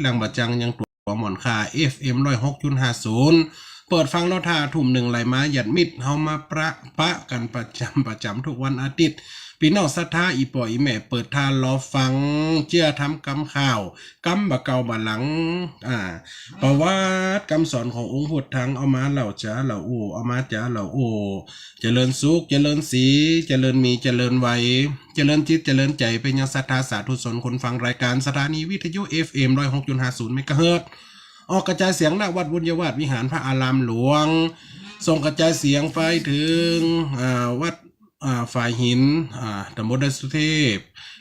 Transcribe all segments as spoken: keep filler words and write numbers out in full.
หลังบ่าจังยังตั๋วหม่อนค่า เอฟเอ็ม ร้อยหกจุดห้าศูนย์ เปิดฟังเนาะ ถ้าทุ่มนึ่งไหลมา ญาติมิตรเฮามาปะ ปะกั๋นประจ๋ำ ประจ๋ำทุกวันอาทิตย์ ปี้น้องศรัทธาอี่ป้ออี่แม่เปิดต๋ารอฟัง เจื้อธรรมกำข่าว กำบ่าเก่าบ่าหลัง อ่า ประวัติกำสอนขององค์พุทธัง เอามาเล่าจ๋าเล่าอู้ เอามาจ๋าเล่าอู้ เจริญสุข เจริญศรี เจริญมี เจริญไหว เจริญจิต เจริญใจ๋ เป๋นยังศรัทธาสาธุชนคนฟังรายก๋านสถานีวิทยุ เอฟเอ็ม ร้อยหกจุดห้าศูนย์ เมกะเฮิรตซ์ ออกกระจายเสียง ณ วัดบุญญาวาสวิหารพระอารามหลวง ส่งกระจายเสียงไปเถิง อ่า วัด อ่า ฝายหิน อ่า ต๋ำบลดอยสุเทพ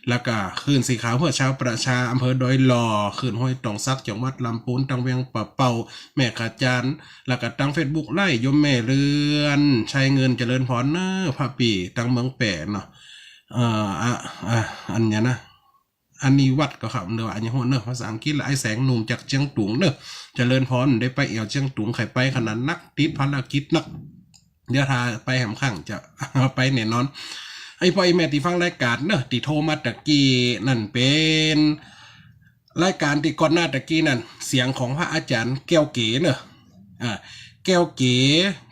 แล้วก็คลื่นสีขาวเพื่อชาวประชา อำเภอดอยหล่อ คลื่นห้วยตองสัก จังหวัดลำพูน ตังเวียงป่าเป้า แม่กาจาน แล้วก็ตังเฟซบุ๊กไลฟ์ โยมแม่เรือนชัยเงิน เจริญพรเน่อ พระปี้ตังเมืองแป้เนาะ เอ่อ อ่ะ อ่ะ อันเนี้ยนะ อันนี้วัดก็ครับ หรือว่าอันนี้หัวเนอะ ภาษาอังกฤษ และไอ้แสงหนุ่มจากเจียงตุงเนอะ เจริญพร ได้ไปแอ่วเจียงตุง ใค่ไปขนาดนัก ติดภารกิจนัก เดี๋ยวถ้าไปแหมข้างจะ ไปแน่นอน ไอ้ป้ออี่แม่ตี้ฟังรายก๋านเนอะ ตี้โทรมาตะกี้นั่นเป๋น รายก๋านตี้ก่อนหน้าตะกี้นั่น เสียงของพระอาจ๋ารย์แก้วเก๋เนอะ อ่า แก้วเก๋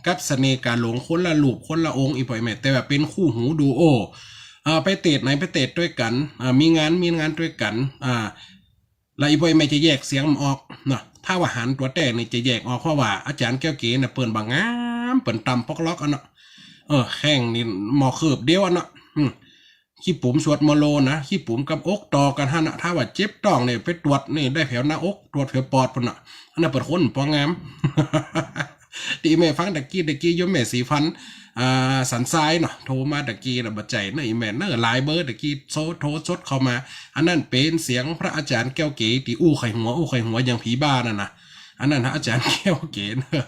กับเสน่ห์กาหลง คนละรูปคนละองค์ อี่ป้ออี่แม่ แต่ว่าเป๋นคู่หูดูโอ อ่า ไปเตจไหนไปเตจตวยกั๋น อ่า มีงาน มีงานตวยกั๋น อ่า แล้วอี่ป้ออี่แม่จะแยกเสียงบ่ออกเนาะ ถ้าว่าหันตั๋วแต๊นี่จะแยกออก เพราะว่าอาจ๋ารย์แก้วเก๋น่ะเปิ้นบ่างาม เปิ้นต่ำป๊อกล็อกอันเนาะ เออ แข้งนี่หม้อคืบเดียวอันเนาะ อืม ขี้ปุ๋มสวดมโลนะ ขี้ปุ๋มกับอกต่อกั๋นหั้นนะ ถ้าว่าเจ็บต๊องนี่ไปตรวจนี่ได้แผวหน้าอก ตรวจแผวปอดปู๊นนะ อันนั้นเปิ้นคนปองงาม ตี้แม่ฟังตะกี้ ตะกี้โยมแม่ศรีพันธ์ อ่า สันทรายเนาะ โทรมาตะกี้นะ บ่ใจ้เนอะ อี่แม่เนอะ หลายเบอร์ตะกี้ โทร โทรสดเข้ามา อันนั้นเป๋นเสียงพระอาจ๋ารย์แก้วเก๋ตี้อู้ใค่หัว อู้ใค่หัวอย่างผีบ้านั่นนะ อันนั้นนะ อาจ๋ารย์แก้วเก๋เนอะ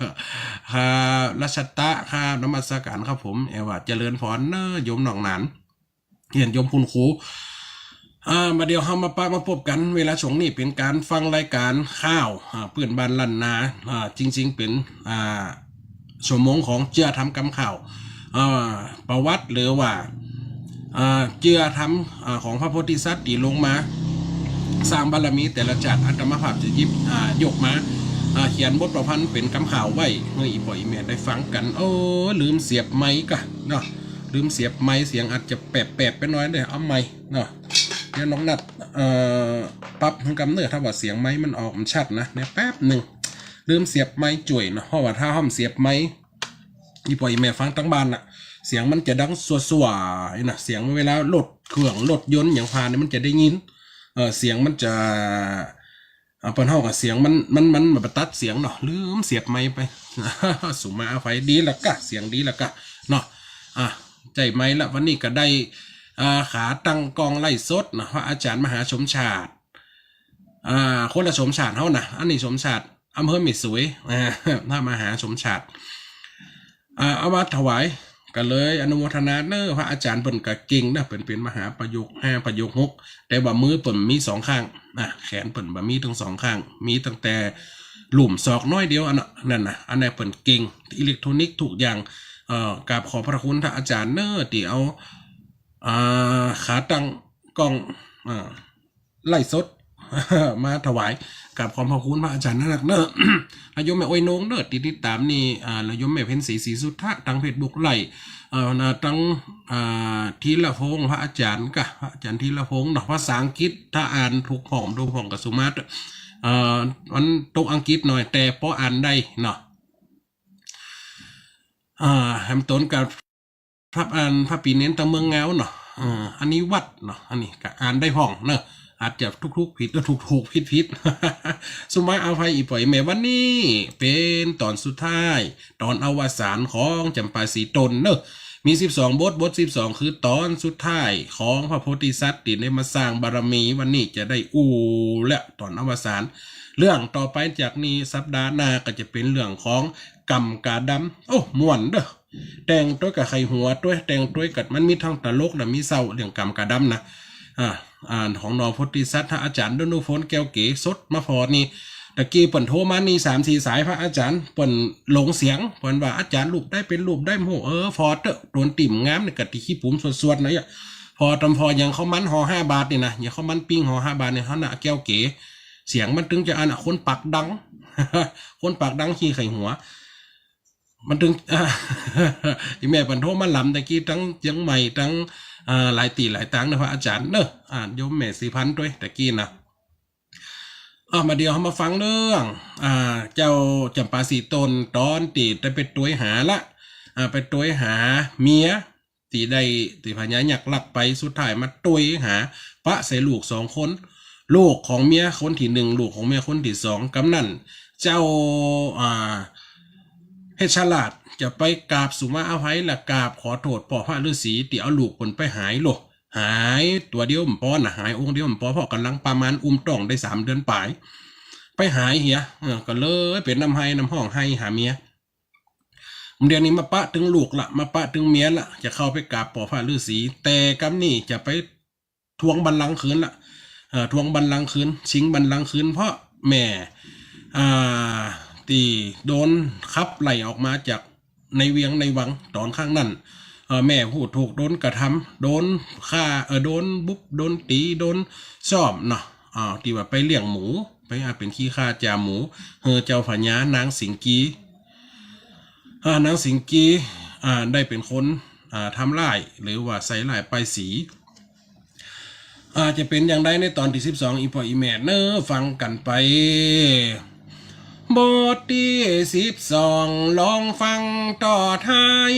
ครับ รัชตะครับ นมัสก๋านครับผม แอว่าเจริญพรเนอะ โยมน้องหนาน เฮียนโยมคุณครู อ่า บ่าเดี่ยวเฮามาปะมาปบกั๋น เวลาช่วงนี้เป๋นก๋านฟังรายก๋านข่าว อ่า ปื้นบ้านล้านนา อ่า จริงๆ เป๋น อ่า ชั่วโมงของเจื้อธรรมกำข่าว อ่า ประวัติหรือว่า อ่า เจื้อธรรม อ่า ของพระโพธิสัตว์ตี้ลงมาสร้างบารมีแต่ละจาติ อาตมาภาพจะหยิบ อ่า ยกมา อ่า เขียนบทประพันธ์เป๋นกำข่าวไว้ หื้ออี่ป้ออี่แม่ได้ฟังกั๋น โอ้ ลืมเสียบไมค์ก่ะเนาะ ลืมเสียบไมค์ เสียงอาจจะแปบๆ ไปหน้อยเด้อ เอาใหม่เนาะ เดี๋ยวน้องนัด เอ่อ ปรับหื้อกำเนอะ ถ้าว่าเสียงไมค์มันออกบ่ชัดนะ เนี่ยแป๊บนึ่ง ลืมเสียบไมค์จ้วยเนาะ เพราะว่าถ้าเฮาเสียบไมค์ อี่ป้ออี่แม่ฟังตังบ้านน่ะ เสียงมันจะดังสั่วๆ นี่นะ เสียงเวลารถเครื่องรถยนต์หยังผ่านนี่มันจะได้ยิน เออ เสียงมันจะ อ่า เปิ้นฮ้องว่าเสียงมัน มัน มันบ่ตัดเสียงเนาะ ลืมเสียบไมค์ไป สุมาอภัย ดีละก่ะ เสียงดีละก่ะเนาะ อ่ะ ใจ๊ไมค์ละ วันนี้ก็ได้ อ่า ขาตั้งกล้องไลฟ์สดเนาะ พระอาจ๋ารย์มหาสมชาติ อ่า คนละสมชาติเฮานะ อันนี้สมชาติอำเภอแม่สวย อ่า พระมหาสมชาติ อ่า เอามาถวาย ก็เลยอนุโมทนาเนอะ พระอาจ๋ารย์เปิ้นก็เก่งนะ เปิ้นเป๋นมหาประโยคห้าประโยคหก แต่ว่ามือเปิ้นมีสองข้างนะ แขนเปิ้นบ่มีตึงสองข้าง มีตั้งแต่ลุ่มศอกน้อยเดียวอันนั้น นั่นนะ อันนั้นเปิ้นเก่ง อิเล็กทรอนิกส์ทุกอย่าง เอ่อ กราบขอบพระคุณพระอาจ๋ารย์เนอะ ตี้เอา อ่า ขาตั้งกล้อง อ่า ไลฟ์สด มาถวาย กราบขอบพระคุณพระอาจ๋ารย์นักเนอะ และโยมแม่อ้อยนงเนอะ ตี้ติดตามนี่ อ่า และโยมแม่เพ็ญศรี ศรีสุทธะ ตังเฟซบุ๊กไลฟ์ เอ่อ นะ ตัง อ่า ธีรพงษ์ พระอาจ๋ารย์ก่ะ พระอาจ๋ารย์ธีรพงษ์เนาะ ภาษาอังกฤษ ถ้าอ่านถูกพ่องบ่ถูกพ่องก็สุมา เอ่อ มันตกอังกฤษหน่อย แต่ปออ่านได้เนาะ อ่า แหมตนกับ พระ อัน พระปี้เณรตังเมืองงาวเนาะ เออ อันนี้วัดเนาะ อันนี้ก็อ่านได้พ่องเนอะ อาจจะถูกๆ ผิด เออ ถูกๆ ผิดๆ สุมาอภัยอี่ป้ออี่แม่ วันนี้เป๋นต๋อนสุดท้าย ต๋อนอวสานของจ๋ำปาสีตนเนอะ มีสิบสองบท บทสิบสองคือต๋อนสุดท้ายของพระโพธิสัตว์ตี้ได้มาสร้างบารมี วันนี้จะได้อู้และต๋อนอวสาน เรื่องต่อไปจากนี้สัปดาห์หน้าก็จะเป๋นเรื่องของกำกาดำ โอ้ ม่วนเด้อ แต่งตวยกับใค่หัวตวย แต่งตวยกับ มันมีตึงตลกและมีเศร้า เรื่องกำกาดำนะ อ่า อ่านของหนอโพธิสัตว์ พระอาจ๋ารย์ดนุพล แก้วเก๋ สดมาผ่อนี่ ตะกี้เปิ้นโทรมานี่สามสี่สาย พระอาจ๋ารย์เปิ้นหลงเสียง เปิ้นว่า "อาจ๋ารย์ รูปใดเป๋นรูปใดบ่ฮู้" เออ ผ่อเต๊อะ ต๋นตี้บ่งามนี่ก็ตี้ขี้ปุ๋มสวดๆ นะ เนี่ย ผ่อตำผ่ออย่างข้าวมันห่อห้าบาทนี่นะ อย่างข้าวมันปิ้งห่อห้าบาทนี่ หั้นนะ แก้วเก๋ เสียงมันตึงจะอันน่ะ คนปากดัง คนปากดังขี้ไขหัว มันตึง อีแม่เปิ้นโทรมาลำตะกี้ ตึงเจียงใหม่ ตึง อ่า หลายตี้หลายตางนะ พระอาจ๋ารย์เนาะ อ่า โยมแม่ศรีพันธุ์ตวยตะกี้นะ อ่า มาเดี๋ยวเฮามาฟังเรื่อง อ่า เจ้าจ๋ำปาสีตน ต๋อนตี้ได้ไปตวยหาละ อ่า ไปตวยหาเมีย ตี้ได้ ตี้พญายักษ์ลักไป สุดท้ายมาตวยหา ปะใส่ลูกสองคน ลูกของเมียคนตี้หนึ่ง ลูกของเมียคนตี้สอง กำนั้น เจ้า อ่า เพชรราชจะไปกราบสุมาอภัย และกราบขอโต้ษป้อพระฤๅษีตี้เอาลูกเปิ้นไปหายโล หายตั๋วเดียวบ่ปอนะ หายองค์เดียวบ่ปอ เพราะก่ำลังประมาณอุ้มต๊องได้สามเดือนป๋าย ไปหายเหีย เออ ก็เลยเป๋นน้ำไห้น้ำฮ้องไห้หาเมีย เดี๋ยวนี้มาปะตึงลูกละ มาปะตึงเมียละ จะเข้าไปกราบป้อพระฤๅษี แต่กำนี้จะไปทวงบัลลังก์คืนละ เอ่อ ทวงบัลลังก์คืน ชิงบัลลังก์คืน เพราะแม่ อ่า ตี้โดนขับไล่ออกมาจากในเวียงในวังต๋อนข้างนั้น เอ่อ แม่ผู้ถูกโดนกระทำ โดนฆ่า เอ่อ โดนบุบ โดนตี๋ โดนซ้อมเนาะ อ่า ตี้ว่าไปเลี้ยงหมู ไป อ่า เป๋นขี้ข้าจ๋าหมู หื้อเจ้าพญานางสิงกี อ่า นางสิงกี อ่า ได้เป๋นคน อ่า ทำร้าย หรือว่าใส่ร้ายป้ายสี อ่า จะเป๋นอย่างใดในต๋อนตี้สิบสอง อีป้ออีแม่เนาะ ฟังกั๋นไป บทตี้สิบสอง ลองฟังต่อท้าย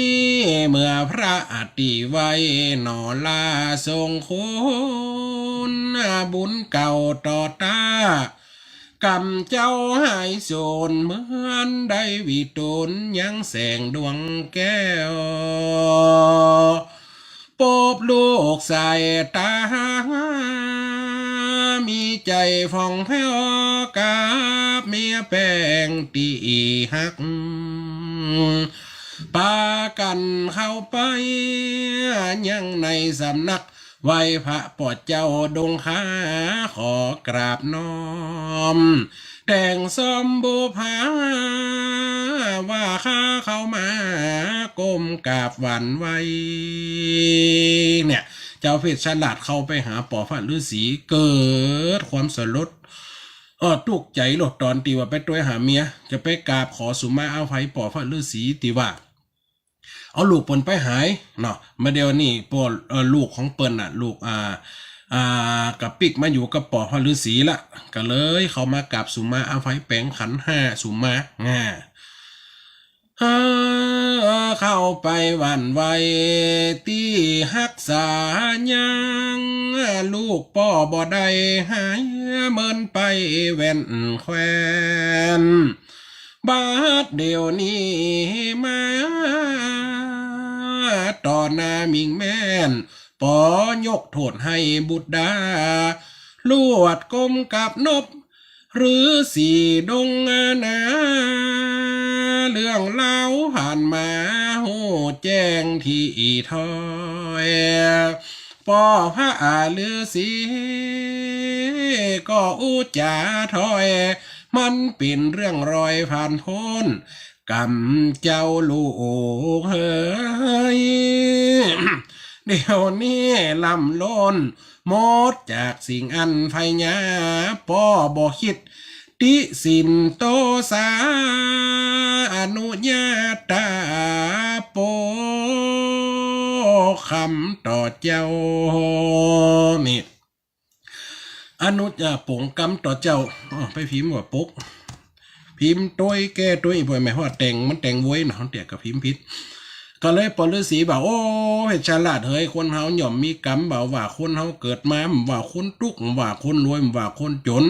เมื่อพระอติไวย์หนอลาทรงคุณ บุญเก่าต่อต้า กำเจ้าหายสูญ เหมือนได้วิตูลยังแสงดวงแก้ว ปบลูกใส่ต๋า มีใจ๋ผ่องแผ้วกับเมียแป้งตี้ฮัก ปากั๋นเข้าไปยังในสำนัก ไหว้พระป้อเจ้าดงคา ขอกราบน้อม แต่งซ้อมบูพา ว่าข้าเข้ามาก้มกราบหวั่นไหว เนี่ย เจ้าเพชรราชเข้าไปหาป้อพระฤๅษี เกิดความสลด เออ ตุ๊กใจ๋โลด ต๋อนตี้ว่าไปตวยหาเมีย จะไปกราบขอสุมาอภัยป้อพระฤๅษีตี้ว่า เอาลูกเปิ้นไปหายเนาะ มาเดี๋ยวนี้ป้อ เอ่อ ลูกของเปิ้นน่ะ ลูก อ่า อ่า ก็ปิ๊กมาอยู่กับป้อพระฤๅษีละ ก็เลยเข้ามากราบสุมาอภัยแป๋งขันห้าสุมา อ่า เออ เข้าไปหวั่นไหวตี้ฮักษายัง ลูกป้อบ่ได้หาย เหมือนไปแว่นแควน บาดเดี๋ยวนี้มา ต่อหน้ามิ่งแม่น ป้อยกโต้ษหื้อบุตรดา ลวดก้มกราบนบ ฤๅษีดงนา เรื่องราวผ่านมาฮู้แจ้งถี่ถ้อย ป้อพระฤๅษีก็อู้จ๋าถ้อย มันเป๋นเรื่องรอยผ่านพ้น กำเจ้าลูกเหย เดี๋ยวนี้ล่ำล้น หมดจากสิ่งอันใฝ่หยา ป้อบ่คิด ติฉินโตสา อนุญาตา ปกกำต่อเจ้า นี่ อนุ อ่า ปกกำต่อเจ้า อ้อ ไปพิมพ์ว่าปก พิมพ์ตวยแก้ตวย บ่แม่นว่าแต่ง มันแต่งโวยเนาะ เดี๋ยวก็พิมพ์ผิด ก็เลยป้อฤๅษีว่า โอ้ เพชรราชเหย คนเฮาย่อมมีกรรม บ่ว่าคนเฮาเกิดมา บ่ว่าคนตุ๊กข์ บ่ว่าคนรวย บ่ว่าคนจ๋น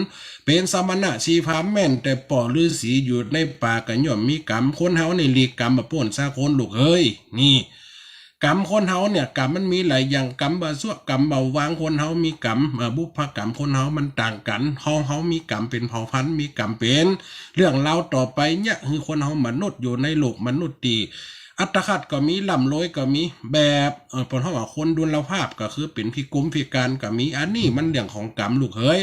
เป๋นสมณะชีพราหมณ์แม่น แต่ป้อฤๅษีอยู่ในป่าก็ย่อมมีกรรม คนเฮานี่หลีกกรรมบ่ป๊นสักคนลูกเหย นี่ กรรมคนเฮาเนี่ย กรรมมันมีหลายอย่าง กรรมบ่าซั่ว กรรมบ่าวาง คนเฮามีกรรม เอ่อ บุพกรรมคนเฮามันต่างกั๋น เฮา เฮามีกรรมเป๋นเผ่าพันธุ์ มีกรรมเป๋นเรื่องราวต่อไปเนี่ย คือคนเฮามนุษย์อยู่ในโลกมนุษย์ตี้อัตคัดก็มี ร่ำรวยก็มี แบบ เอ่อ เปิ้นฮ้องว่าคนดุลภาพ ก็คือเป๋นพิกลพิการก็มี อันนี้มันเรื่องของกรรมลูกเหย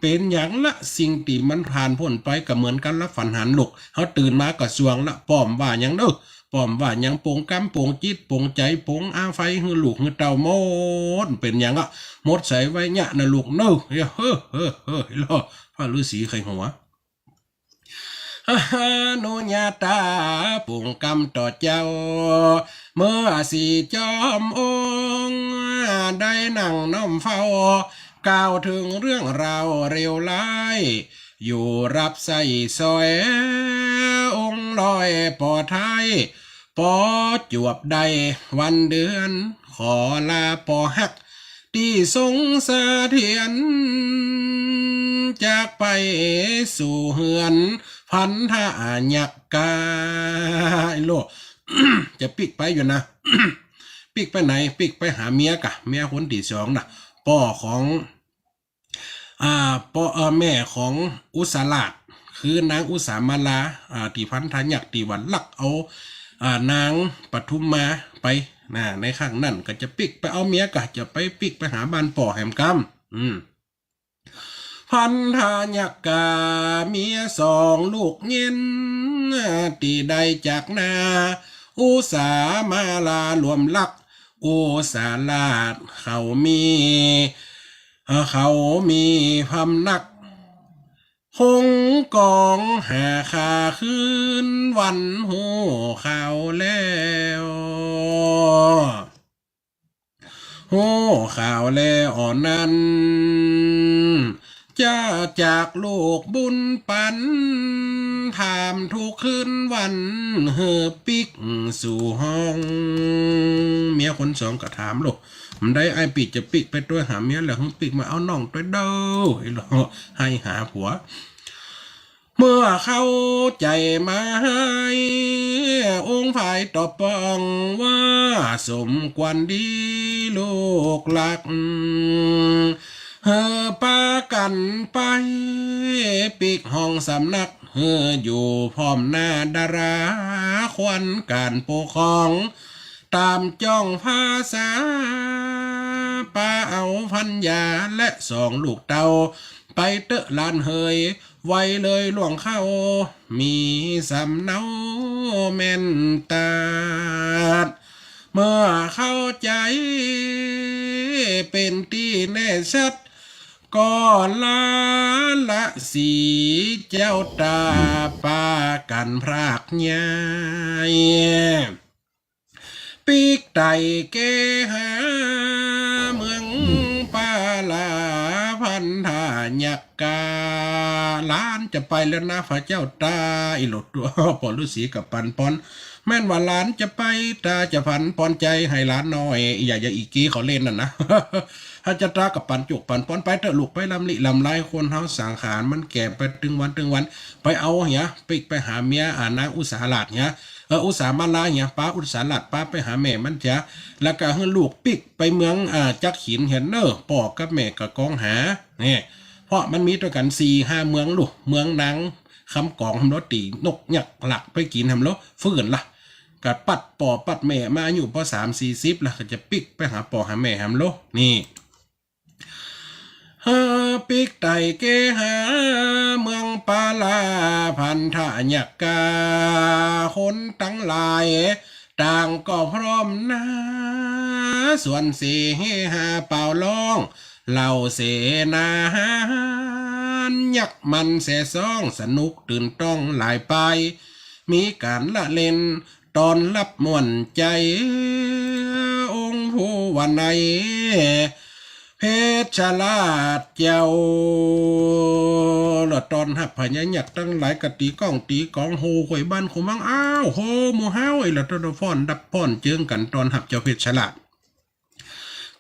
เป๋นหยังละ สิ่งตี้มันผ่านป๊นไปก็เหมือนกั๋นละ ฝันหันลูก เฮาตื่นมาก็ส่วงละ ป้อบ่ว่าหยังเนาะ ป้อมว่าหยัง ปลงก๋ำปลงจิตปลงใจ๋ ปลงอาไฟหื้อลูกหื้อเต้าหมด เป๋นหยังอะ หมดใสไว้เยียะนะลูกเน่อ เฮ้อ เฮ้อ เฮ้อ เฮ้อ เฮ้อ เฮ้อ พระฤาษีใค่หัว อนุญาตาปลงก๋ำต่อเจ้า เมื่อสี่จอมองค์ ได้นั่งน้อมเฝ้า กล่าวเถิงเรื่องราวเลวร้าย อยู่ฮับใส้สอย องค์น้อยปอไท้ ปอจวบได้วันเดือน ขอลาปอฮัก ตี้ทรงเสถียร จากไปสู่เฮือน พันธะยักษ์กา ไอ้โล จะปิ๊กไปอยู่นะ ปิ๊กไปไหน ปิ๊กไปหาเมียก่ะ เมียคนตี้สองน่ะ ป้อของ อ่า ป้อ เอ่อ แม่ของอุสาราช คือนางอุสามาลา อ่า ตี้พันธะยักษ์ตี้ว่าลักเอา อ่า นางปทุมมาไป นะ ในครั้งนั้นก็จะปิ๊กไปเอาเมียก่ะ จะไปปิ๊กไปหาบ้านป้อแหมกำ อืม พันธะยักษ์กา เมียสองลูกเย็น ตี้ได้จากหน้า อุสามาลาหลวมลัก อุสาราชเขามี เอ่อ เขามีพำนัก คงกองหาค่าคืนวัน ฮู้ข่าวแล้ว ฮู้ข่าวแล้วนั้น จะจากลูกบุญปัน ถามทุกคืนวัน หื้อปิ๊กสู่ห้อง เมียคนสองก็ถามลูก บ่ได้ ไอ้ปิ๊กจะปิ๊กไปตวยหาเมียแล้ว หื้อปิ๊กมาเอาน้องตวยเด้อ ไอ้โล ไห้หาผัว เมื่อเข้าใจ๋มาไห้ องค์ฝ่ายตอบป้องว่า สมควรดีลูกหลัก หื้อปากั๋นไป ปิ๊กห้องสำนัก หื้ออยู่พร้อมหน้าดารา ควรก๋านปกครอง ต๋ามจ้องภาษา ปาเอาภรรยาและสองลูกเต้า ไปเต๊อะหลานเหย ไวเลยล่วงเข้า มีสำเนาแม่นตาด เมื่อเข้าใจ๋เป๋นตี้แน่ชัด ก็ลาละสี่เจ้าต๋า ปากั๋นพรากย้าย ปิ๊กไต่เกหาเมืองปาลา พันธะยักษ์กา หลานจะไปแล้วนะพระเจ้าต๋า อีหลดตัว ป้อฤๅษีกับปันปอน แม่นว่าหลานจะไป ต๋าจะปันปอนใจ๋หื้อหลานน้อย อย่า อย่าอีเก๋เขาเล่นนั่นนะ พระเจ้าต๋ากับปันจุกปันปอน ไปเต๊อะลูก ไปลำลิลำไร คนเฮาสังขารมันแก่ไปตึงวันตึงวัน ไปเอาเหียปิ๊กไปหาเมีย อ่า นางอุสาราชเหีย เออ อุสามาลาเหีย ปาอุสาราชปาไปหาแม่มันเหีย แล้วก็หื้อลูกปิ๊กไปเมือง อ่า จักขินเหียเน่อ ป้อกับแม่ก็กองหา เนี่ย เพราะมันมีตวยกั๋นสี่ห้าเมืองลูก เมืองนางคำกองหำโล ตี้นกยักษ์ลักไปกิ๋นหำโล ฟื้นละ ก็ปัดป้อปัดแม่มาอายุปอสามสี่สิบละ ก็จะปิ๊กไปหาป้อหาแม่หำโล นี่ หื้อปิ๊กไต่เกหาเมืองปาลา พันธะยักษ์กา คนตังหลายต่างก็พร้อมหน้า สวนเสเฮฮาเป่าฮ้อง เหล่าเสนาหารยักษ์มันแสซ้อง สนุกตื่นต้องหลายไป มีก๋านละเล่น ต้อนฮับม่วนใจ๋ องค์ผู้ว่าใน เพชรราชเจ้า ละต้อนฮับพญายักษ์ตังหลาย ก็ตี๋ก้องตี๋กอง โห่ไขว่บ้านโขว่เมือง อ้าว โห่หมู่เฮา ไอ้ละต้อนฟ้อนฮับฟ้อนเจิงกั๋น ต้อนฮับเจ้าเพชรราช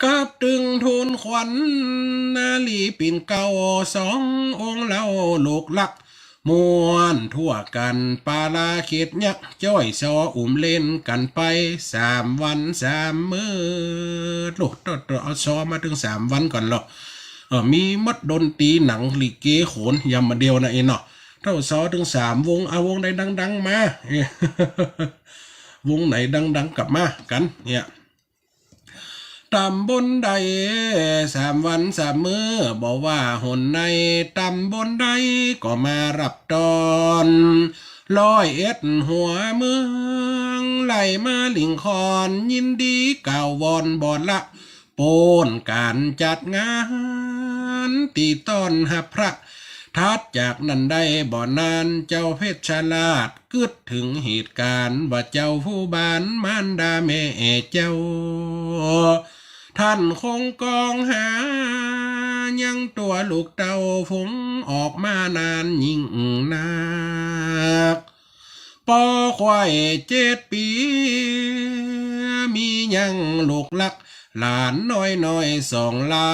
กับตึงทูลขวัญนารีปิ่นเกล้า สององค์เล่าลูกหลัก ม่วนทั่วกั๋นปาลาเขตยักษ์ จ้อยซออุ่มเล่นกั๋นไป สามวันสามมื้อ โอ้ โต โต เอาซอมาตึงสามวันก่อนเหรอ เออ มีหมดดนตรี หนังลิเก โขน ยำมาเดียวนะเอเนาะ เต้าซอตึงสามวง เอาวงใดดังๆ มา เอ้ วงไหนดังๆ กับมากั๋นเนี่ย ต๋ำบลใดสามวันสามมื้อ บ่ว่าหนไหน ต๋ำบลใดก็มาฮับต้อน ร้อยเอ็ดหัวเมือง ไหลมาหลิ้งคอน ยินดีกล่าววอนบ่ละ โป๊นก๋านจัดงานตี้ต้อนฮับพระ ถัดจากนั้นได้บ่นาน เจ้าเพชรราชกึ๊ดเถิงเหตุก๋ารณ์ ว่าเจ้าผู้บ้านมารดาแม่เจ้า ต้านคงกองหา ยังตั๋วลูกเต้า ฝูงออกมานานยิ่งนัก ปอควายเจ็ดปี๋ มียังลูกหลัก หลานน้อยๆ สองลา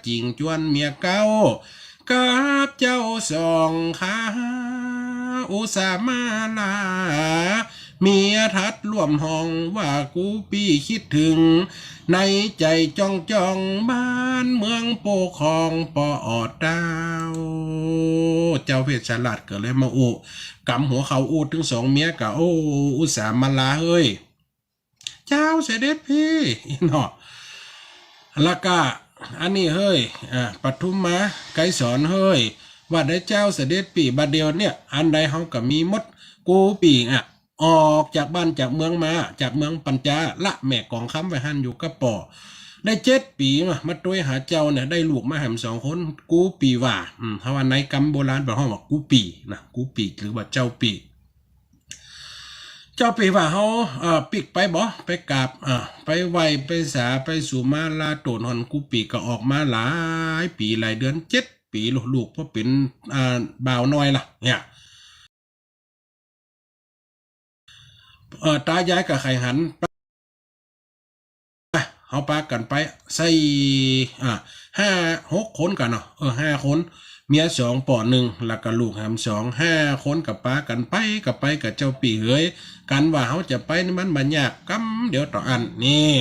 จิ่งจวนเมียเก๊า กับเจ้าสองข้า อุสามาลา เมียทัดร่วมห้อง ว่ากู้ปี้กึ๊ดเถิง ในใจ๋จ้องๆ บ้านเมืองปกครองปอออเต้า เจ้าเพชรราชก็เลยมาอู้ ก๋ำหัวเข่าอู้ตึงสองเมียก็ โอ้ อุสามาลาเฮ้ย เจ้าเสด็จพี่ เนาะ ละก็ อันนี้เฮ้ย อ่า ปทุมมา ไกรสรเฮ้ย ว่าได้เจ้าเสด็จปี้ บ่าเดี่ยวเนี่ย อันใดเฮาก็มีหมด กู้ปี้อะ ออกจากบ้านจากเมืองมา จากเมืองปัญจาละ แม่กองคำไว้หั้นอยู่กับปอ ได้เจ็ดปี๋มา มาตวยหาเจ้าเนี่ย ได้ลูกมาแหมสองคน กู้ปี้ว่า อืม เฮาว่าในกำโบราณเปิ้นฮ้องว่ากู้ปี้นะ กู้ปี้หรือว่าเจ้าปี้๋ เจ้าปี้๋ว่าเฮา เอ่อ ปิ๊กไปบ่ ไปกราบ เอ่อ ไปไหว้ ไปสา ไปสุมาลาโตนฮอน กู้ปี้๋ก็ออกมาหลายปี๋หลายเดือน เจ็ดปี๋ ลูกๆ ปอเป๋น อ่า บ่าวน้อยละเนี่ย เอ่อ ต๋ายายก็ใค่หัน ไป เฮาปากั๋นไป สี่ อ่า ห้า หกคนกั๋นเนาะ เออ ห้าคน เมียสอง ปอนึ่ง ละก็ลูกแหมสอง ห้าคนก็ปากั๋นไป ก็ไปกับเจ้าปี้๋เหย กั๋นว่าเฮาจะไปนี่มันบ่ยาก กำเดียวเต้าอั้นนี่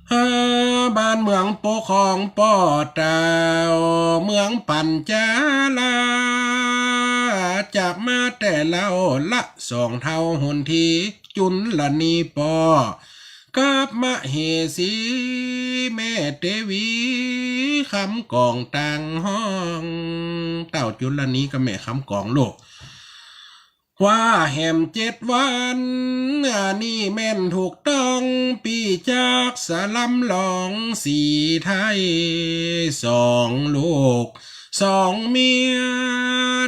เออ บ้านเมืองปกครองปอเต้า เมืองปัญจาละ จากมาแต่เล่าละ สองเฒ่าหนที จุลนีปอ กับมเหสี แม่เตวี คำกองต่างฮ้อง เต้าจุลนีกับแม่คำกองลูก ว่าแหมเจ็ดวัน อันนี้แม่นถูกต้อง ปี้จักสะลำลอง สีไทยสองลูก สองเมีย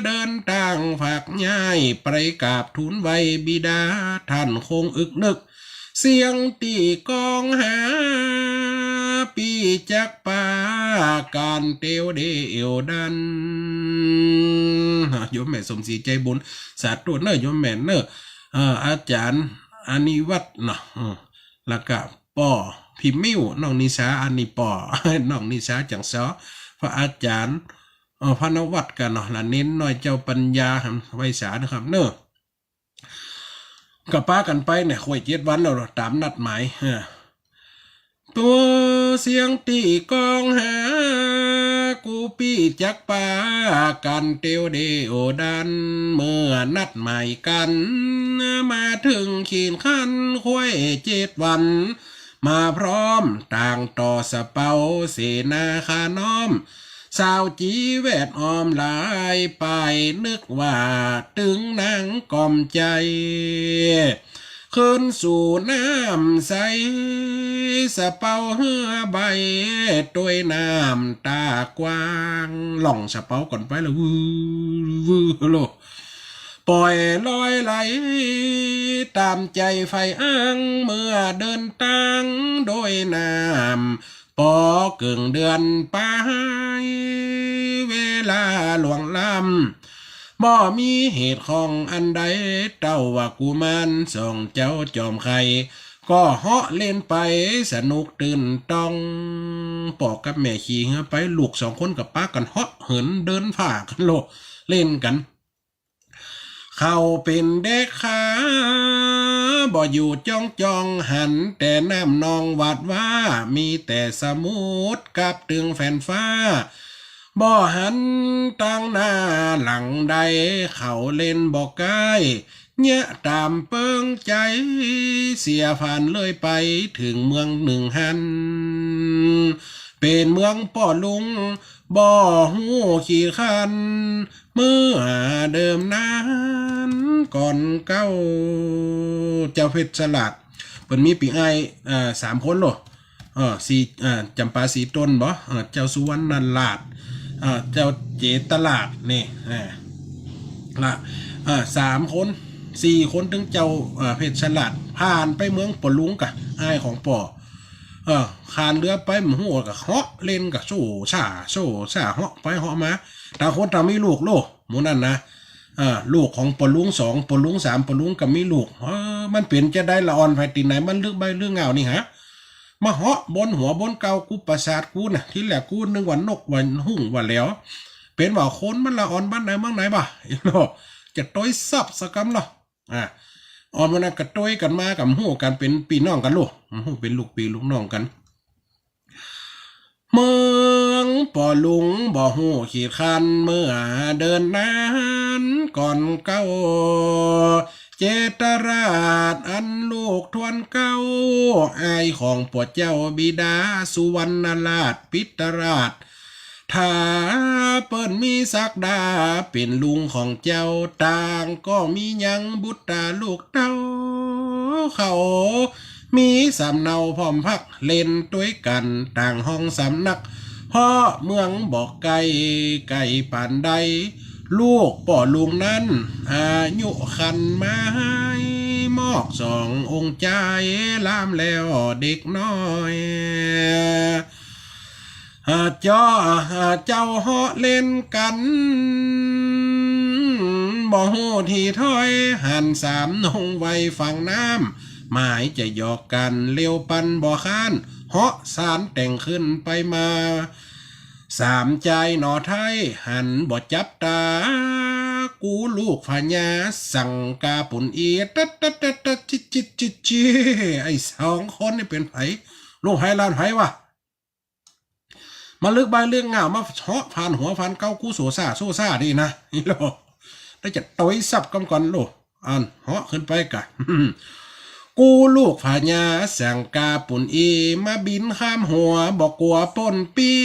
เดินตางฝากย้าย ไปกราบทูลไหว้บิดา ต้านคงอึกนึก เสียงตี้กองหา ปี้จักปาก๋านเตียวเดี่ยวดั้น โยมแม่สมศรีใจบุญ สาธุเน่อ โยมแม่เน่อ เอ่อ อาจ๋ารย์อนิวัฒน์เนาะ เออ ละก็ปอพิมพ์มิว น้องนิสา อันนี้ปอ น้องนิสาจังสอ พระอาจ๋ารย์ เอ่อ พระนวัฒน์กั๋นเนาะ ละเณรน้อยเจ้าปัญญา ไหว้สานะครับเน่อ ก็ปากั๋นไปเนี่ย ครบเจ็ดวันแล้วเนาะ ต๋ามนัดหมาย เออ ตั๋วเสียงตี้กองหา กู้ปี้จักปาก๋านเตียวเดี่ยวดั้น เมื่อนัดหมายกั๋น มาเถิงขีดขั้น ครบเจ็ดวัน มาพร้อมตางต่อสะเปา เสนาข้าน้อม สาวจีแวดอ้อมหลาย ป้ายนึกว่าตึงนางกล่อมใจ๋ ขึ้นสู่น้ำใส สะเปาเฮือใบ ตวยน้ำต๋ากว้าง ล่องสะเปาก่อนไปละ วือ วือ โล ปล่อยลอยไหล ต๋ามใจ๋ใฝ่อ้าง เมื่อเดินตางโดยน้ำ ปอเกิ่งเดือนปาย เวลาล่วงล้ำ บ่มีเหตุข้องอันใด เต้าว่ากุมารสองเจ้าจอมไข่ ก็เหาะเล่นไปสนุกตื่นต้อง ปอกับแม่ขี่เฮือไป ลูกสองคนก็ปากั๋นเหาะเหินเดินฟ้ากั๋นโลด เล่นกั๋น เขาเป๋นเด็กขา บ่อยู่จ้องจ้อง หันแต่น้ำนองหวาดหว้า มีแต่สมุทรกับตึงแผ่นฟ้า บ่หันตางหน้าหลังใด เขาเล่นบ่ใก้ เยียะต๋ามเปิงใจ๋ เสียผ่านเลยไปเถิงเมืองนึ่งหั้น เป๋นเมืองป้อลุง บ่ฮู้ขี้คร้าน เมื่อเดิมนานก่อนเก๊า เจ้าเพชรราช เปิ้นมีปี้อ้าย เอ่อ สามคนโล เอ่อ สี่ เอ่อ จำปาสีตนบ่ เอ่อ เจ้าสุวรรณราช เอ่อ เจ้าเจตราช นี่ เอ่อ ละ เอ่อ สามคน สี่คน ตึงเจ้า เอ่อ เพชรราช ผ่านไปเมืองป้อลุงก่ะ อ้ายของป้อ เออ คานเฮือไปบ่ฮู้ ก็เหาะเล่นก็โซ่ซ่าโซ่ซ่า เหาะไปเหาะมา ต่างคนต่างมีลูกโล หมู่นั้นนะ เออ ลูกของป้อลุงสอง ป้อลุงสาม ป้อลุงก็มีลูก เออ มันเป๋นจาใดละอ่อนไปตี้ไหน มันลึกใบ้ลึกเง่านี่หา มาเหาะบนหัวบนเก๊ากูประสาทกูน่ะ ทีแรกกูนึกว่านกว่าฮุ่งว่าแหลว เป๋นว่าคน มันละอ่อนบ้านไหนเมืองไหนบ่ะ จะตวยสับสะกำลอ อ่ะ อ่อนวันนั้นก็ตวยกั๋นมา ก็บ่ฮู้กั๋นเป๋นปี้น้องกั๋นโล บ่ฮู้เป๋นลูกปี้ลูกน้องกั๋น เมืองป้อลุงบ่ฮู้ขี้คร้าน เมื่อเดิมนานก่อนเก๊า เจตราชอันลูกทวนเก๊า อ้ายของป้อเจ้าบิดาสุวรรณราช ปิตราช ถ้าเปิ้นมีศักดาเป๋นลุงของเจ้า ต่างก็มียังบุตราลูกเต้า เขามีสำเนาพร้อมพัก เล่นตวยกั๋นต่างห้องสำนัก เพราะเมืองบ่ไก๋ ไก๋ปานใด ลูกป้อลุงนั้น อายุครรภ์มาหาย มอกสององค์จาย ลามแล้วเด็กน้อย อ่า เจ้า อ่า เจ้าเหาะเล่นกั๋น บ่ฮู้ตี้ถ้อย หันสามนงไว้ฝั่งน้ำ หมายจะหยอกกั๋น เร็วปันบ่ค้าน เหาะสานแต่งขึ้นไปมา สามจายหนอไท้ หันบ่จับต๋า กูลูกพญาสังกาปุณอี ตัดตัดตัดตัด จิจิจิจิ ไอ้สองคนนี่เป๋นใผ ลูกใผหลานใผวะ มาลึกใบ้ลึกเง่า มาเหาะผ่านหัวผ่านเก๊ากูโซ่ซ่าโซ่ซ่าดีนะ อีโล ได้จะตวยสับกำก่อนโล อันเหาะขึ้นไปก่ะ กูลูกพญาสังกาปุณอี มาบินข้ามหัว บ่กั๋วป้นปี้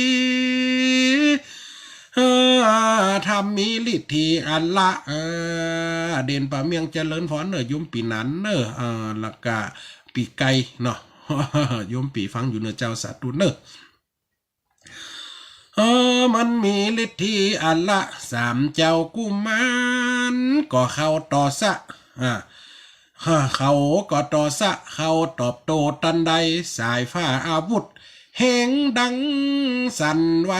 เออ ธรรมมีฤทธิ์ที่อันละ เออ เด่นป่าเมี่ยงเจริญพรเน่อ โยมปี้หนานเน่อ เออ แล้วก็ปี้ไก่เนาะ โยมปี้ฟังอยู่เน่อเจ้า สาธุเน่อ เออ มันมีฤทธิ์ที่อันละ สามเจ้ากุมาร ก็เข้าต่อสะ อ่า เขาก็ต่อสะ เข้าตอบโต้ตันใด สายฟ้าอาวุธ เฮงดังสั่นไหว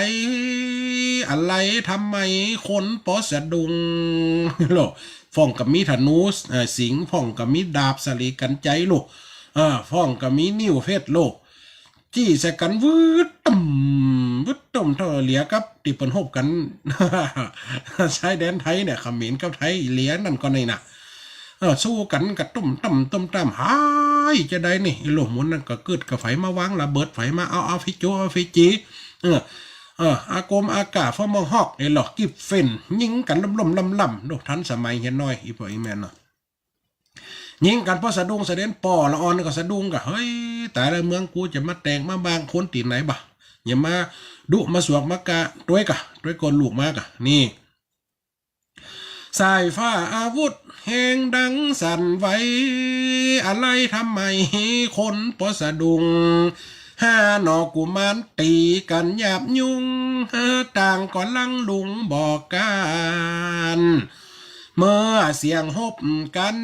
อะไรทำไมคนปอสะดุ้ง โล พ่องก็มีธนู เอ่อ สิงห์ พ่องก็มีดาบสะหลีกัญไชยโล เออ พ่องก็มีนิ้วเพชรโล จี้ใส่กั๋นวืดตึ้ม วืดตึ้ม เต้าเหลียกับตี้เปิ้นฮบกั๋น ชายแดนไทยเนี่ย เขมรกับไทยเหลียนั่นก่อนี่นะ เออ สู้กั๋นกะตุ้มตั้มตุ้มตั้ม หายจาใดนี่ ไอ้โลกหมุนนั่นก็กึ๊ดกะไฝมาวางระเบิดไฟมา เอา เอาอาร์พีจี เอาอาร์พีจี เออ เออ อากมอากาศ ฟอมอฮอก ไอ้หลอกกิฟเฟน ยิงกั๋นล่มๆล่ำๆ โลกทันสมัยเหียน้อย อีป้ออีแม่เนาะ ยิงกั๋นปอสะดุ้งสะเด็น ป้อละอ่อนก็สะดุ้งก่ะ เฮ้ย ต๋ายแล้ว เมืองกูจะมาแตกมาบาง คนตี้ไหนบ่ะ อย่ามาดุมาสวกมากะ ตวยก่ะ ตวยก่อนลูกมาก่ะ นี่ สายฟ้าอาวุธ เฮงดังสั่นไหว อะไรทำไมคนปอสะดุ้ง ห้าหน่อกุมารตี้กั๋นหยาบยุง ต่างก็ลังลุงบอกกั๋น เมื่อเสียงฮบกั๋น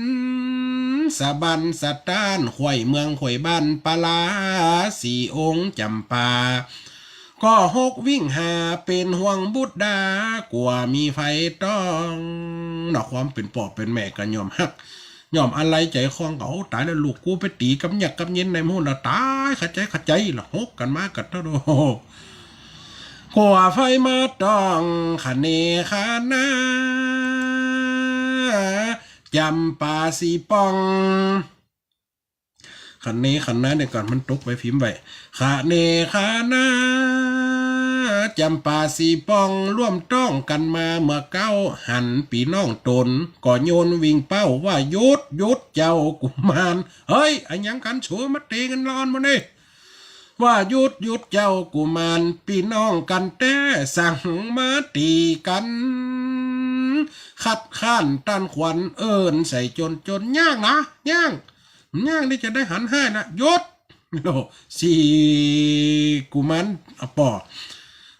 สะบั้นสะต้าน ไขว่เมืองไขว่บ้าน ปลาสี่องค์จ๋ำปา ก็ฮกวิ่งหา เป๋นห่วงบุตรดา กั๋วมีไฟต้อง เนาะ ความเป๋นป้อเป๋นแม่ก็ย่อมฮัก ย่อมอาลัยใจ๋คอง ก็ โอ้ ต๋ายแล้ว ลูกกูไปตี๋กับยักษ์กับเย็นในหมู่ละ ต๋าย ขะใจ๋ ขะใจ๋ ละฮกกั๋นมากั๋นเต้าโด กั๋วไฟมาต้อง คะเนคะนา จ๋ำปาสี่ป่อง คะเนคะนาเดี๋ยวก่อน มันตกไปพิมพ์ไว้ คะเนคะนา จ๋ำปาสี่ป่อง ร่วมต้องกั๋นมาเมื่อเก๊า หันปี้น้องต๋น ก็โยนวิ่งเป้าว่า หยุด หยุด เจ้ากุมาร เฮ้ย อะหยังกั๋น โฉมาเตะกั๋นละอ่อนหมดนี่ ว่าหยุด หยุดเจ้ากุมาร ปี้น้องกั๋นแต๊ สังมาตี๋กั๋น คัดค้านต้านขวัญ เอิ้นใส่จน จน ย่างนะ ย่าง ย่างนี่จะได้หันห้ายนะ หยุด โอ้ สี่กุมาร อ่ะ ป้อ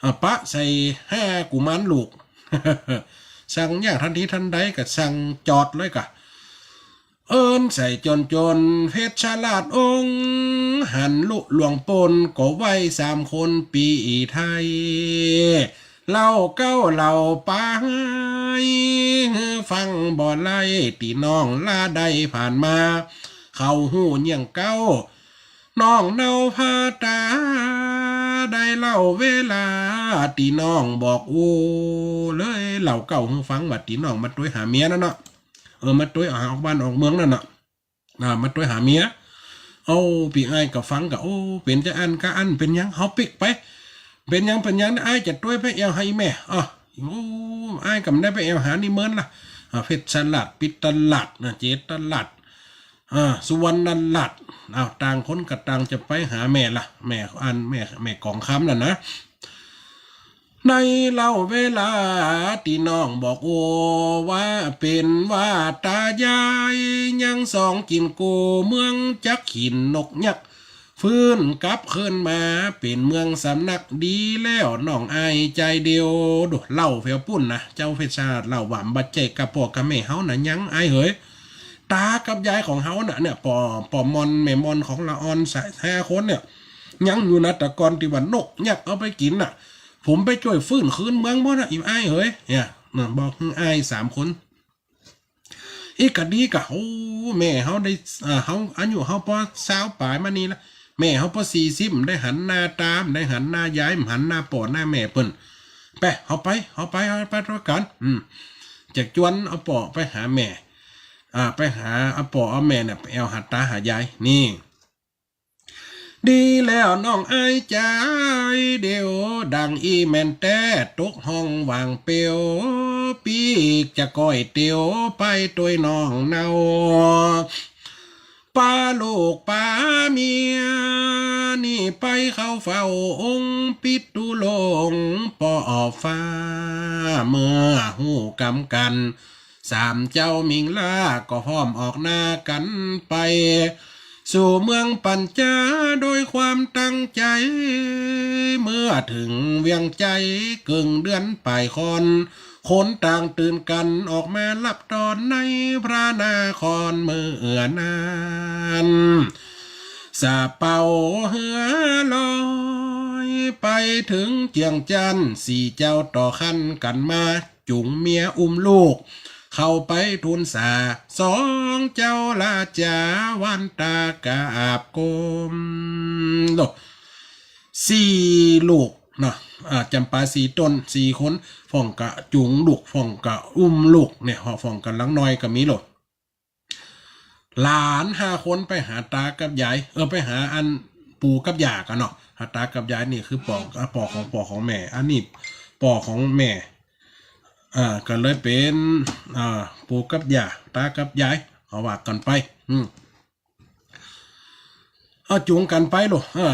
อ่ะ ปะใส่ห้ากุมารลูก สั่งย่างตันทีตันใด ก็สั่งจอดเลยก่ะ เอิ้นใส่จน จนเพชรราชองค์ หันลุล่วงป๊น ก็ไหว้สามคนปี้ไทย เล่าเก๊าเล่าป๋าย ฟังบ่ไล่ ตี้น้องลาได้ผ่านมา เขาฮู้เยียงเก๊า น้องเนาพาต๋า ได้เล่าเวลา ตี้น้องบอกอู้เลย เล่าเก๊าหื้อฟังว่าตี้น้องมาตวยหาเมียนั่นเนาะ เออ มาตวยหาออกบ้านออกเมืองนั่นเนาะ อ่า มาตวยหาเมีย เอ้า ปี้อ้ายก็ฟังก็ โอ้ เป๋นจาอั้นกาอั้น เป๋นหยัง เฮาปิ๊กไป เป๋นหยัง เป๋นหยัง อ้ายจะตวยไปแอ่วหาอี่แม่ อ้อ โอ้ อ้ายก็บ่ได้ไปแอ่วหานี่เมินละ อ่า เพชรราช ปิตรราชนะ เจตราช อ่า สุวรรณราช อ้าว ต่างคนก็ต่างจะไปหาแม่ละ แม่อัน แม่ แม่กองคำน่ะนะ ในเล่าเวลาตี้น้องบอกโอว่า เป๋นว่าต๋ายายยังสองกิ๋นกูเมืองจักขินนกยักษ์ ฟื้นกลับคืนมาเป๋นเมืองสำนักดีแล้ว น้องอ้ายจายเดียว ดู เล่าแผวปุ้นนะ เจ้าเพชรราชเล่าว่า บ่ใจ้กับป้อกับแม่เฮานะ ยังอ้ายเหย ต๋ากับยายของเฮาน่ะ เนี่ย ป้อ ป้อมอน แม่มอนของละอ่อนสายห้าคนเนี่ย ยังอยู่นะ แต่ก่อนตี้ว่านกยักษ์เอาไปกิ๋นน่ะ ผมไปจ้วยฟื้นคืนเมืองบ่นะอี่อ้ายเหย เนี่ย น่ะ บอกหื้ออ้ายสามคน อีกกะดีกะ โอ้ แม่เฮาได้ อ่า เฮา อายุเฮาปอซาวป๋ายมานี่ละ แม่เฮาปอสี่สิบ ได้หันหน้าต๋า ได้หันหน้ายาย หันหน้าป้อหน้าแม่เปิ้น ไป เฮาไป เฮาไป เฮาไปตวยกั๋น อืม จะจวนเอาป้อไปหาแม่ อ่า ไปหา เอาป้อเอาแม่เนี่ย ไปแอ่วหาต๋าหายาย นี่ ดีแล้วน้องอ้ายจายเดียว ดังอี้แม่นแต๊ ตกห้องหว่างเปียว ปี้จะก้อยเตียวไปตวยน้องเนา ปาลูกปาเมีย นี่ไปเข้าเฝ้าองค์ปิตุรงค์ป้อฟ้า เมื่อฮู้กำกั๋น สามเจ้ามิงล่าก็พร้อมออกหน้ากั๋นไป สู่เมืองปัญจาโดยความตั้งใจ๋ เมื่อเถิงเวียงใจ๋เกิ่งเดือนป๋ายค่อน คนต่างตื่นกั๋นออกมาฮับต้อนในพระนครเมื่อนั้น สะเป๋าเฮือลอยไปเถิงเจียงจั้น สี่เจ้าต่อขั้นกั๋นมา จุ๋งเมียอุ้มลูก เข้าไปทูลสา สองเจ้าราชาวันตากราบก้ม โล สี่ลูกเนาะ อ่า จ๋ำปาสี่ต้น สี่คน พ่องกะจุ๋งลูก พ่องกะอุ้มลูกเนี่ย พ่องกำลังน้อยก็มีโล หลานห้าคนไปหาต๋ากับยาย เออ ไปหาอันปู่กับย่ากั๋นเนาะ หาต๋ากับยายนี่คือป้อ อ่า ป้อของป้อของแม่ อันนี้ป้อของแม่ อ่า ก็เลยเป๋น อ่า ปู่กับย่า ต๋ากับยาย เอาว่ากั๋นไป อืม เอาจุ๋งกั๋นไปโล อ่า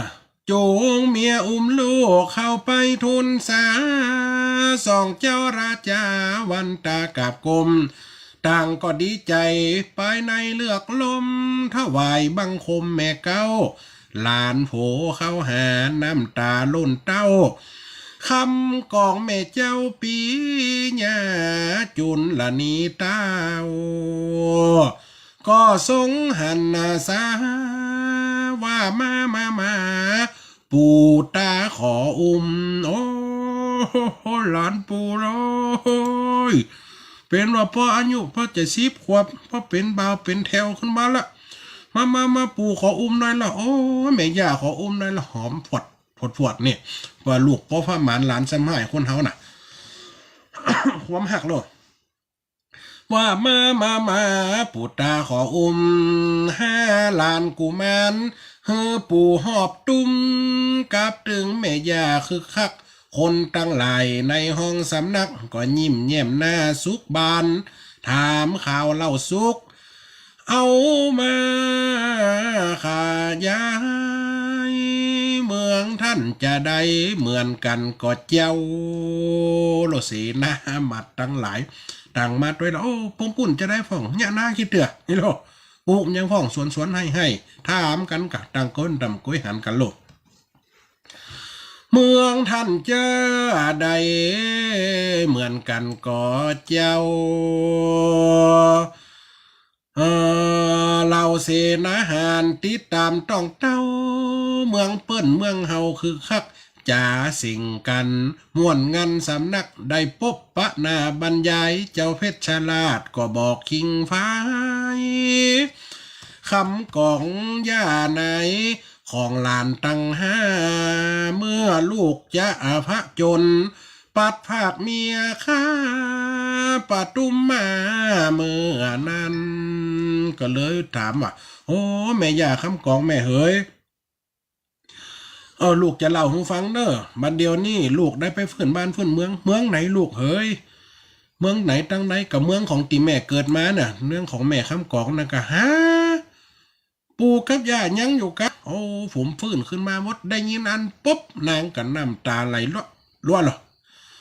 จุ๋งเมียอุ้มลูกเข้าไปทูลสา สองเจ้าราชาวันตากราบก้ม ต่างก็ดีใจ๋ไปในเลือกลม ถวายบังคมแม่เก๊า หลานโผเข้าหาน้ำต๋าล้นเต้า คำของแม่เจ้าปิยาจุลนีเต้า ก็ทรงหันสาว่า มา มา มา ปู่ต๋าขออุ้ม โอ้ หลานปู่เอ้ย เป๋นว่าปออายุปอจะสิบขวบ ปอเป๋นบ่าวเป๋นแถวขึ้นมาละ มา มา มา ปู่ขออุ้มหน่อยละ โอ้ แม่ย่าขออุ้มหน่อยละ หอมผวด ผวด ผวด เนี่ย ว่าลูกปอผ้าหมานหลานสำหายคนเฮาน่ะ ความฮักโลด ว่ามา มา มา ปู่ต๋าขออุ้ม ห้าหลานกุมาร หื้อปู่หอบตุ้ม กลับเถิงแม่ย่าคึกคัก คนตังหลายในห้องสำนัก ก็ยิ้มแย้มหน้าสุขบาน ถามข่าวเล่าสุข เอามาข้ายาย เมืองต้านจาใดเหมือนกั๋นก่อเจ้า โล เสนามาตย์ตังหลาย ต่างมาตวยละ โอ้ ปงปุ้นจาใดพ่อง เยียะนาขี้เตื้อ นี่โล ปลูกหยังพ่อง สวนสวนไฮ่ไฮ่ ถามกั๋นกะ ต่างคนต่างกวยหันกั๋นโล เมืองต้านจาใดเหมือนกั๋นก่อเจ้า เอ่อ เหล่าเสนาหารติดต๋ามต้องเต้า เมืองเปิ้นเมืองเฮาคึกคัก จ๋าเสียงกั๋น ม่วนงันสำนัก ได้ปบปะหน้าบรรยาย เจ้าเพชรราชก็บอกคิงฟ้าย คำก๋องย่าใน ของหลานตังห้า เมื่อลูกจะผจญ ปัดพรากเมียข้า ปทุมมาเมื่อนั้น ก็เลยถามว่า โอ้ แม่ย่าคำก๋องแม่เหย เออ ลูกจะเล่าหื้อฟังเน่อ บัดเดี๋ยวนี้ลูกได้ไปฟื้นบ้านฟื้นเมือง เมืองไหนลูกเหย เมืองไหนตังใด ก็เมืองของตี้แม่เกิดมาน่ะ เมืองของแม่คำก๋องน่ะ ก็ฮะ ปู่กับย่ายังอยู่กา โอ้ ผมฟื้นขึ้นมาหมด ได้ยินอันปุ๊บ นางก็น้ำต๋าไหลลัวลัวลอ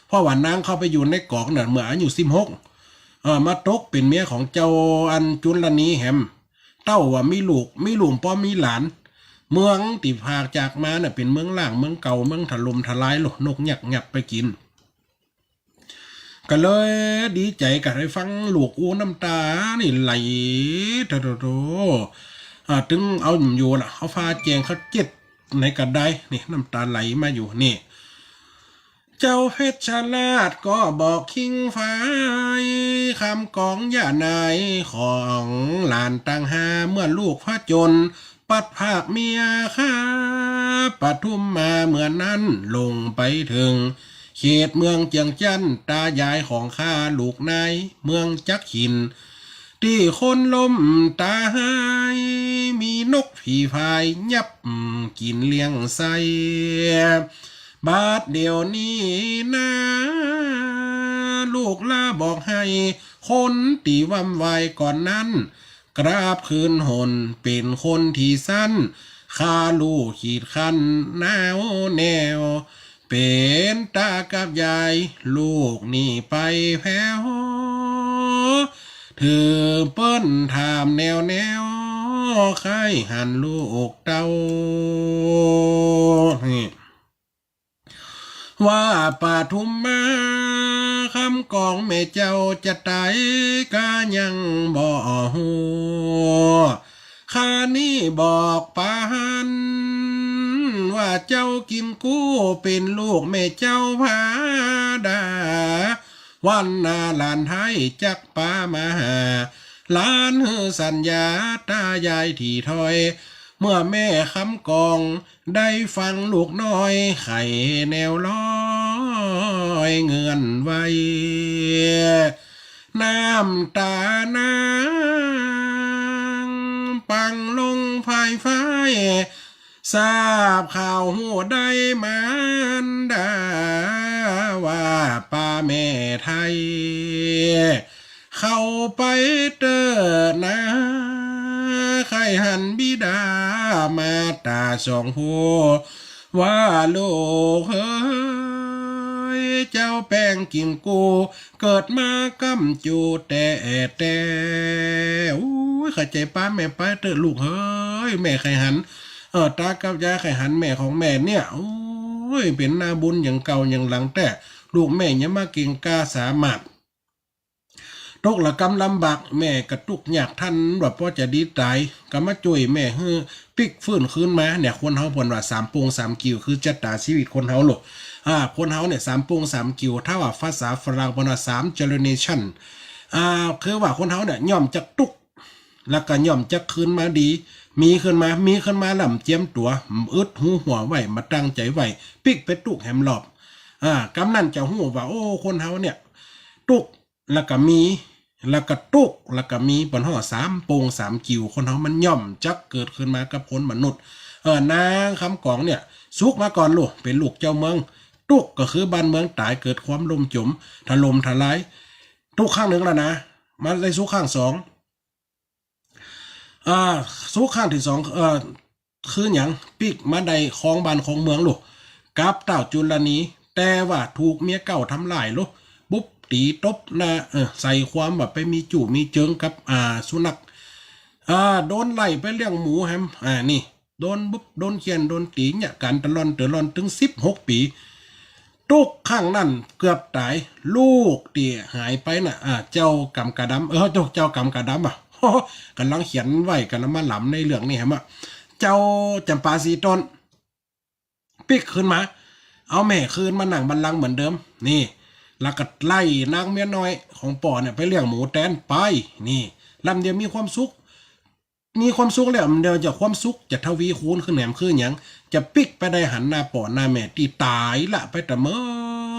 เพราะว่านางเข้าไปอยู่ในก๋องน่ะ เมื่ออายุสิบหก เออ มาตกเป๋นเมียของเจ้าอันจุลนีแหม เต้าว่ามีลูก มีลูกปอมีหลาน เมืองตี้พรากจากมาน่ะ เป๋นเมืองร้าง เมืองเก่า เมืองถล่มทลายลอ นกยักษ์งับไปกิ๋น ก็เลยดีใจ๋ก็ได้ฟังลูกอู้ น้ำต๋านี่ไหล โถ โถ โถ อ่า ตึงเอาอยู่ละ เอาฟ้าแจ้งเขาเจ็ดไหนก็ได้ นี่ น้ำต๋าไหลมาอยู่นี่ เจ้าเพชรราชก็บอกคิงฟ้าย คำก๋องย่าใน ของหลานตังห้า เมื่อลูกผจญ ปัดพรากเมียข้า ปทุมมาเมื่อนั้น ลงไปเถิง เขตเมืองเจียงจั้น ตายายของข้าลูกนาย เมืองจักขิน ตี้คนล้มต๋าย มีนกผีพายยับกิ๋นเลี้ยงไส้ บาดเดี๋ยวนี้นา ลูกลาบอกหื้อ คนตี้ว่ำวายก่อนนั้น กราบคืนหน เป๋นคนตี้สั้น ข้าลูกขีดขั้นหนาวแน่ว เป๋นต๋ากับยาย ลูกนี่ไปแผ้ว ถือเปิ้นถามแนวแนว ใค่หันลูกเต้า ว่าปทุมมา คำก๋องแม่เจ้าจะต๋ายกายังบ่ฮู้ ข้านี้บอกปาน ว่าเจ้ากิ่งกู้เป๋นลูกแม่เจ้าผาดา วันหน้าหลานไท้จักปามาหา หลานหื้อสัญญาต๋ายายถี่ถ้อย เมื่อแม่คำก๋อง ได้ฟังลูกน้อย ใค่แนวลอยเงื่อนไหว น้ำต๋านางปังลงพายฟ้าย ทราบข่าวฮู้ได้มารดา ว่าปาแม่ไท้ เข้าไปเต๊อะนา ใค่หันบิดามาต๋าสองผู้ ว่าลูกเฮย เจ้าแป้งกิ่งกู้ เกิดมาก้ำจู๋แต๊แต๊ อู้ย ใค่จะปาแม่ไปเต๊อะลูกเฮย แม่ใค่หัน เออ ต๋ากับยายใค่หันแม่ของแม่เนี่ย โอ้ย เป๋นหน้าบุญอย่างเก่าอย่างหลังแต๊ ลูกแม่ยังมาเก่งกล้าสามารถ ตกระกำลำบาก แม่ก็ตุ๊กยาก ต้านว่าปอจะดีต๋าย ก็มาจ้วยแม่หื้อปิ๊กฟื้นคืนมา เนี่ย คนเฮาเปิ้นว่าสามโป่งสามกิ่ว คือจะต๋าชีวิตคนเฮาโลด อ่า คนเฮาเนี่ยสามโป่งสามกิ่ว ถ้าว่าภาษาฝรั่งเปิ้นว่าสาม generation อ่า คือว่าคนเฮาเนี่ยย่อมจักตุ๊ก แล้วก็ย่อมจักคืนมาดี มีขึ้นมา มีขึ้นมาแล้วบ่เจียมตั๋ว อึดหูหัวไว้ บ่ตั้งใจ๋ไว้ ปิ๊กไปตุ๊กแหมรอบ อ่า กำนั้นจะฮู้ว่า โอ้ คนเฮาเนี่ย ตุ๊ก แล้วก็มี แล้วก็ตุ๊ก แล้วก็มี เปิ้นฮ้องสามโป่งสามกิ่ว คนเฮามันย่อมจักเกิดขึ้นมากับคนมนุษย์ เออ นางคำก๋องเนี่ย สุขมาก่อนลูก เป๋นลูกเจ้าเมือง ตุ๊กก็คือบ้านเมืองต๋าย เกิดความล่มจม ถล่มทลาย ตุ๊กข้างนึ่งแล้วนะ มาได้สุขข้างสอง อ่า สุขข้างตี้สอง เอ่อ คือหยัง ปิ๊กมาได้ครองบ้านครองเมืองลูก กับต้าวจุลนี แต่ว่าถูกเมียเก่าทำลายลูก บุบตี๋ตบหน้า เออ ใส่ความว่าไปมีจู๊มีเจิงกับ อ่า สุนัข อ่า โดนไล่ไปเลี้ยงหมูแหม อ่า นี่ โดนบุบ โดนเฆี่ยน โดนตี๋เนี่ย ก๋านตะล่อนเต๋อล่อนตึงสิบหกปี๋ ตุ๊กครั้งนั้นเกือบต๋าย ลูกตี้หายไปน่ะ อ่า เจ้ากำกาดำ เออ เจ้า เจ้ากำกาดำอะ ก่ำลังเขียนไว้ ก่ำลังมาหลำในเรื่องนี้แหมอะ เจ้าจ๋ำปาสีต้น ปิ๊กคืนมา เอาแม่คืนมานั่งบัลลังก์เหมือนเดิม นี่ แล้วก็ไล่นางเมียน้อยของป้อเนี่ยไปเลี้ยงหมูแตนไป นี่ ลำเดียวมีความสุข มีความสุขแล้ว ลำเดียวจะความสุขจะทวีคูณขึ้นแหม คือหยัง จะปิ๊กไปได้หันหน้าป้อหน้าแม่ตี้ต๋ายละไปตะเมิ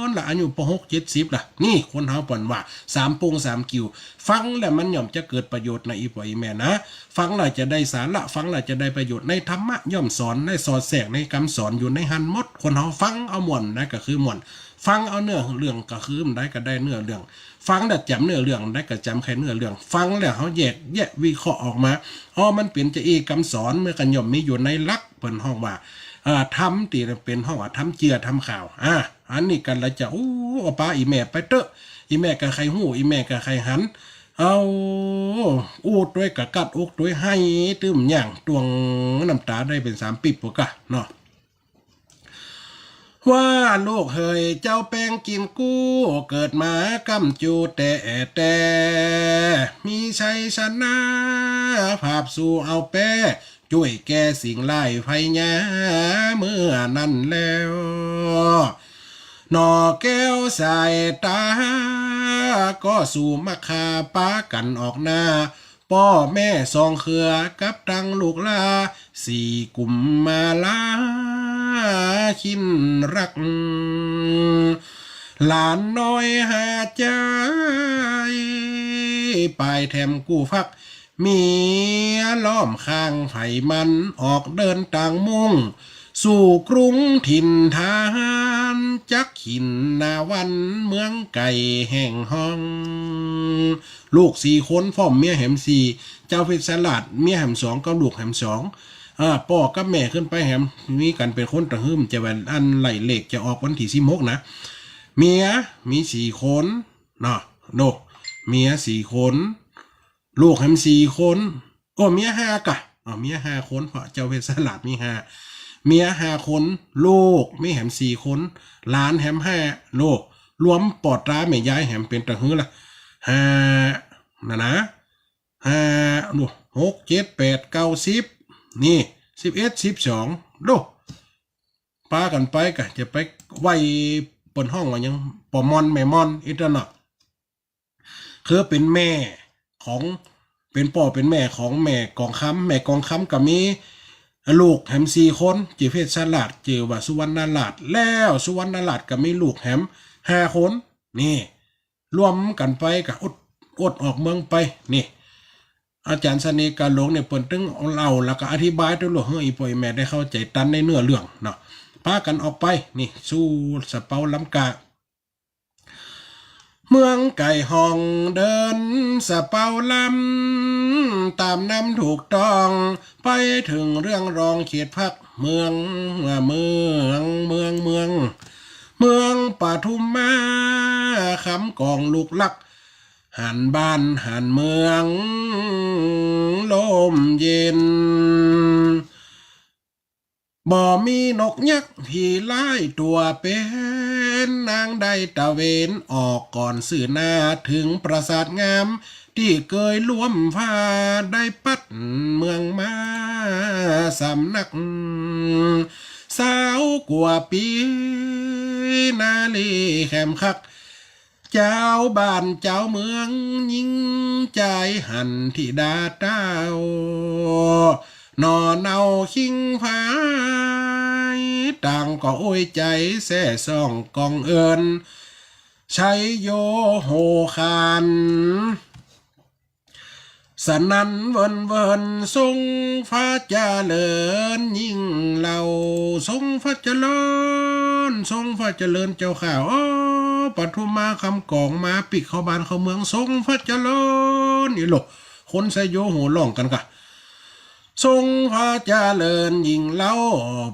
นละ อายุปอหกเจ็ดสิบละ นี่ คนเฮาเปิ้นว่า สามปงสามกิ่ว ฟังแล้วมันย่อมจะเกิดประโยชน์นะ อี่ป้ออี่แม่นะ ฟังแล้วจะได้สาระ ฟังแล้วจะได้ประโยชน์ในธรรมะ ย่อมสอน ได้สอดแทรกในกำสอนอยู่ในหั้นหมด คนเฮาฟังเอาม่วนได้ก็คือม่วน ฟังเอาเนื้อเรื่องก็คือบ่ได้ก็ได้เนื้อเรื่อง ฟังแล้วจ๋ำเนื้อเรื่องได้ก็จ๋ำแค่เนื้อเรื่อง ฟังแล้วเฮาแยกแยะวิเคราะห์ออกมา อ๋อ มันเป๋นจาอี้กำสอน มันก็ย่อมมีอยู่ในหลัก เปิ้นฮ้องว่า เอ่อ ธรรมตี้เป๋นฮ้องว่าธรรมเจื้อธรรมข่าว อ่า อันนี้กั๋นละจะ โอ้ เอาปาอี่แม่ไปเต๊อะ อี่แม่ก็ใค่ฮู้ อี่แม่ก็ใค่หัน เอา อู้ตวยก็กั๊ดอกตวย ไห้ตึมย่าง ตวงน้ำต๋าได้เป๋นสามปิ๊บปู้นก่าเนาะ ว่าลูกเหย เจ้าแปงกิ๋นกู้ เกิดมาก้ำจูแต๊แต๊ มีชัยชนะ ผาบสู้เอาแป๊ จ้วยแก้สิ่งร้ายภัยยา เมื่อนั้นแล้ว หน่อแก้วสายต๋า ก็สู่มักฆ่า ปากั๋นออกหน้า ป้อแม่สองเครือ กับตังลูกหล้า สี่กุมมารา คินรัก หลานน้อยหาใจ๋ ปายแถมกู้ฟัก เมียล้อมข้างใผมัน ออกเดินตางมุ่ง สู่กรุงถิ่นฐาน จักขินนาวัน เมืองไก๋แห่งฮ้อง ลูกสี่คน พร้อมเมียแหมสี่ เจ้าเพชรสลาด เมียแหมสอง กับลูกแหมสอง อ่า ป้อกับแม่ขึ้นไปแหม มีกั๋นเป๋นคนตะหื้ม จะว่าอันไล่เลขจะออกวันตี้สิบหกนะ เมียมีสี่คนเนาะ โน่ เมียสี่คน ลูกแหมสี่คน โอ้ เมียห้าก่ะ อ๋อ เมียห้าคน เพราะเจ้าเพชรสลาดมีห้า เมียห้าคน ลูกมีแหมสี่คน หลานแหมห้า โน่ รวมป้อต๋าแม่ยายแหมเป๋นตะหื้อละ ห้า น่ะนะ ห้า โน่ หก เจ็ด แปด เก้า สิบ นี่ สิบเอ็ด สิบสอง โน่ ปากั๋นไปก่ะ จะไปไหว้ เปิ้นฮ้องว่าหยัง ป้อม่อนแม่ม่อน อี้ตันเนาะ คือเป๋นแม่ของ เป๋นป้อเป๋นแม่ของแม่กองคำ แม่กองคำก็มีลูกแหมสี่คน จื้อเพชรสลาด จื้อว่าสุวรรณราช แล้วสุวรรณราชก็มีลูกแหมห้าคน นี่ รวมกั๋นไปก็อด อดออกเมืองไป นี่ อาจ๋ารย์เสน่ห์กาหลงเนี่ย เปิ้นตึงเอาเล่าแล้วก็อธิบายตวยลูก หื้ออี่ป้ออี่แม่ได้เข้าใจ๋ตันในเนื้อเรื่องเนาะ ปากั๋นออกไป นี่ สู่สะเปาล้ำก่า เมืองไก๋ฮ้องเดินสะเปาล้ำ ต๋ามนำถูกต้อง ไปเถิงเรื่องรองเขตภัก เมือง เมือง เมือง เมือง เมืองปทุมมา คำกองลูกหลัก หันบ้านหันเมือง ร่มเย็น บ่มีนกยักษ์ผีร้ายตั๋วเป๋น นางได้ตระเวนออกก่อนซื่อหน้า เถิงปราสาทงาม ตี้เกยร่วมฟ้า ได้ปัดเมืองมาสำนัก สาวกว่าปี๋ นารีแขมคัก จาวบ้านจาวเมือง ญิงจายหันธิดาเต้า หน่อเนาคิงพาย ต่างก็โอ้ยใจ๋แซ่ส่องกองเอิญ ชัยโยโห่ขาน สนั่นเวินเวิน ทรงพระเจริญยิ่งเล่า ทรงพระเจริญ ทรงพระเจริญเจ้าข้า อ้อ ปทุมมาคำกองมาปิ๊กเข้าบ้านเข้าเมือง ทรงพระเจริญ อี้โหละ คนชัยโยโห่ฮ้องกั๋นก่ะ ทรงพระเจริญยิ่งเล่า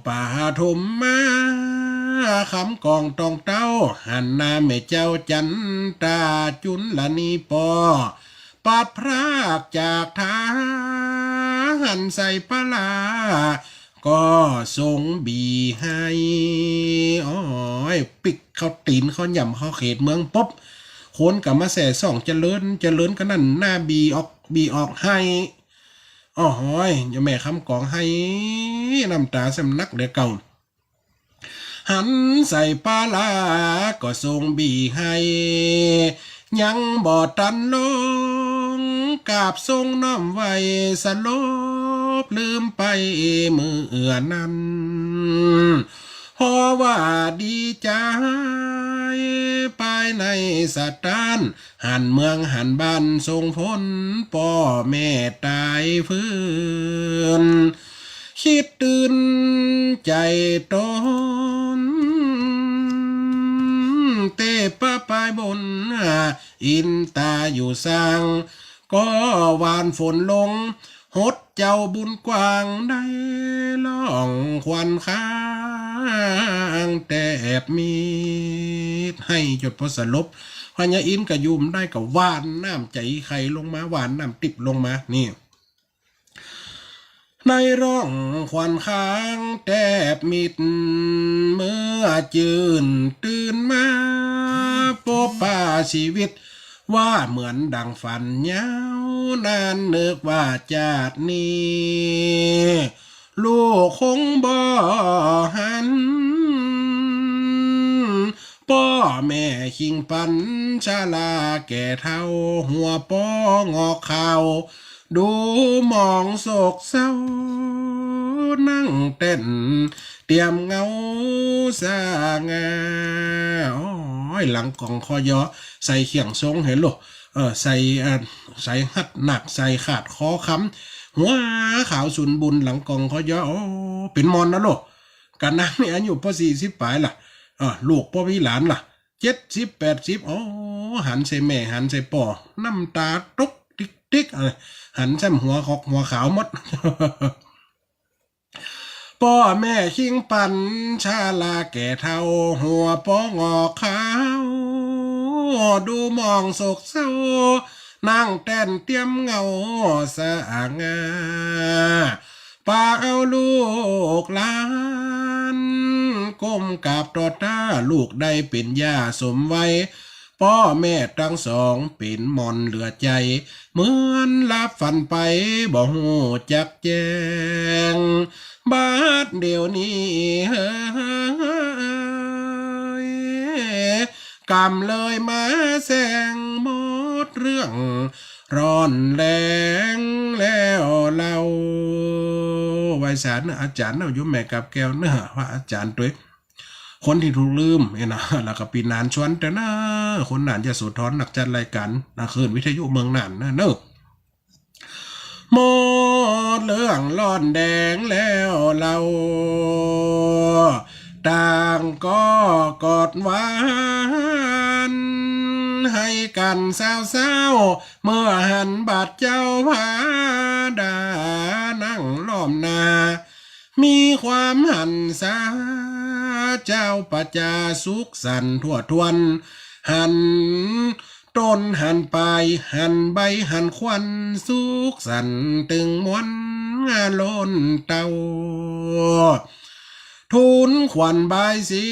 ปฐมมา คำกลองตองเต๊า หันหน้าแม่เจ้าจันตาจุลนีปอ ปะพรากจากทาหันใส่ปลา ก็ทรงบีให้ โอ้ย ปิ๊กเข้าตี๋นเข้าหย่ำเข้าเขตเมืองปุ๊บ คนก็มาแส่ส่องเจริญ เจริญก็นั่นหน้าบีออก บีออกให้ โอ้โหย เจ้าแม่คำกลองไห้น้ำต๋าแซ่บนักเหลือเก่า หันใส่ปลาก็ทรงบีให้ ยังบ่ตันลง กราบทรงน้อมไหว้สลบลืมไปเมื่อนั้น เพราะว่าดีใจ๋ ภายในสถาน หันเมืองหันบ้านส่งผล ป้อแม่ต๋ายฟื้น กึ๊ดตื่นใจ๋ตน เตปะปายบน อินต๋าอยู่สร้าง ก็หว่านฝนลง หดเจ้าบุญกว้าง ได้ล่องขวัญข้างแตบมิด ไห้จ๋นป้อสลบ พญาอินทร์ก็อยู่บ่ได้ ก็หว่านน้ำใจ๋ไข่ลงมา หว่านน้ำติ๊บลงมา นี่ ในล่องขวัญข้างแตบมิด เมื่อจื้นตื่นมา ปบป้าชีวิต ว่าเหมือนดังฝันยาวนาน นึกว่าจาตินี้ ลูกคงบ่หัน ป้อแม่คิงปัน ชราแก่เฒ่า หัวป้องอกขาว ดูหมองโศกเศร้า นั่งแต้นเตียมเหงาสง่า โอ้ย หลังก๋องคอยอ ใส่เคียงทรงเหียโล เออ ใส่ เอ่อ ใส่หัดหนัก ใส่ขาดคอคำ หัวขาวสุนบุญ หลังก๋องคอยอ โอ้ เป๋นมอนนะโล กะนางนี่อายุป้อสี่สิบป๋ายละ เออ ลูกป้อมีหลานละ เจ็ดสิบ แปดสิบ โอ้ หันใส่แม่ หันใส่ป้อ น้ำต๋าตกติ๊กๆ เออ หันใส่หัวขอกหัวขาวหมด ป้อแม่คิงปัน ชราแก่เฒ่า หัวป้องอกขาว ดูหมองโศกเศร้า นั่งแต้นเตียมเหงาสง่า ปาเอาลูกหลาน ก้มกราบต่อต้า ลูกได้เป๋นหญ้าสมวัย ป้อแม่ตังสองเป๋นมอนเหลือใจ๋ เหมือนหลับฝันไปบ่ฮู้จักแจ้ง บัดเดี๋ยวนี้เฮย กำเลยมาแสงหมดเรื่อง ร้อนแรงแล้วเล่า ไหว้สาเน่ออาจ๋ารย์เน่อ โยมแม่กาบแก้วเน่อ พระอาจ๋ารย์ตวย คนตี้ถูกลืมเนี่ยนะ แล้วก็ปี้หนานชวนเต๊อะเน่อ คนน่านยโสธร นักจัดรายก๋าน นักคลื่นวิทยุเมืองน่านเน่อ เน่อ หมดเรื่องร้อนแดงแล้วเล่า ต่างก็กอดหวาน ไห้กั๋นเศร้าๆ เมื่อหันบาดเจ้าผาดา นั่งล้อมหน้า มีความหันษา เจ้าประจาสุขสันต์ทั่วถ้วน หันต้นหันปาย หันใบหันควัน สุขสันต์ตึงมวลล้นเต้า ทูลขวัญบายศรี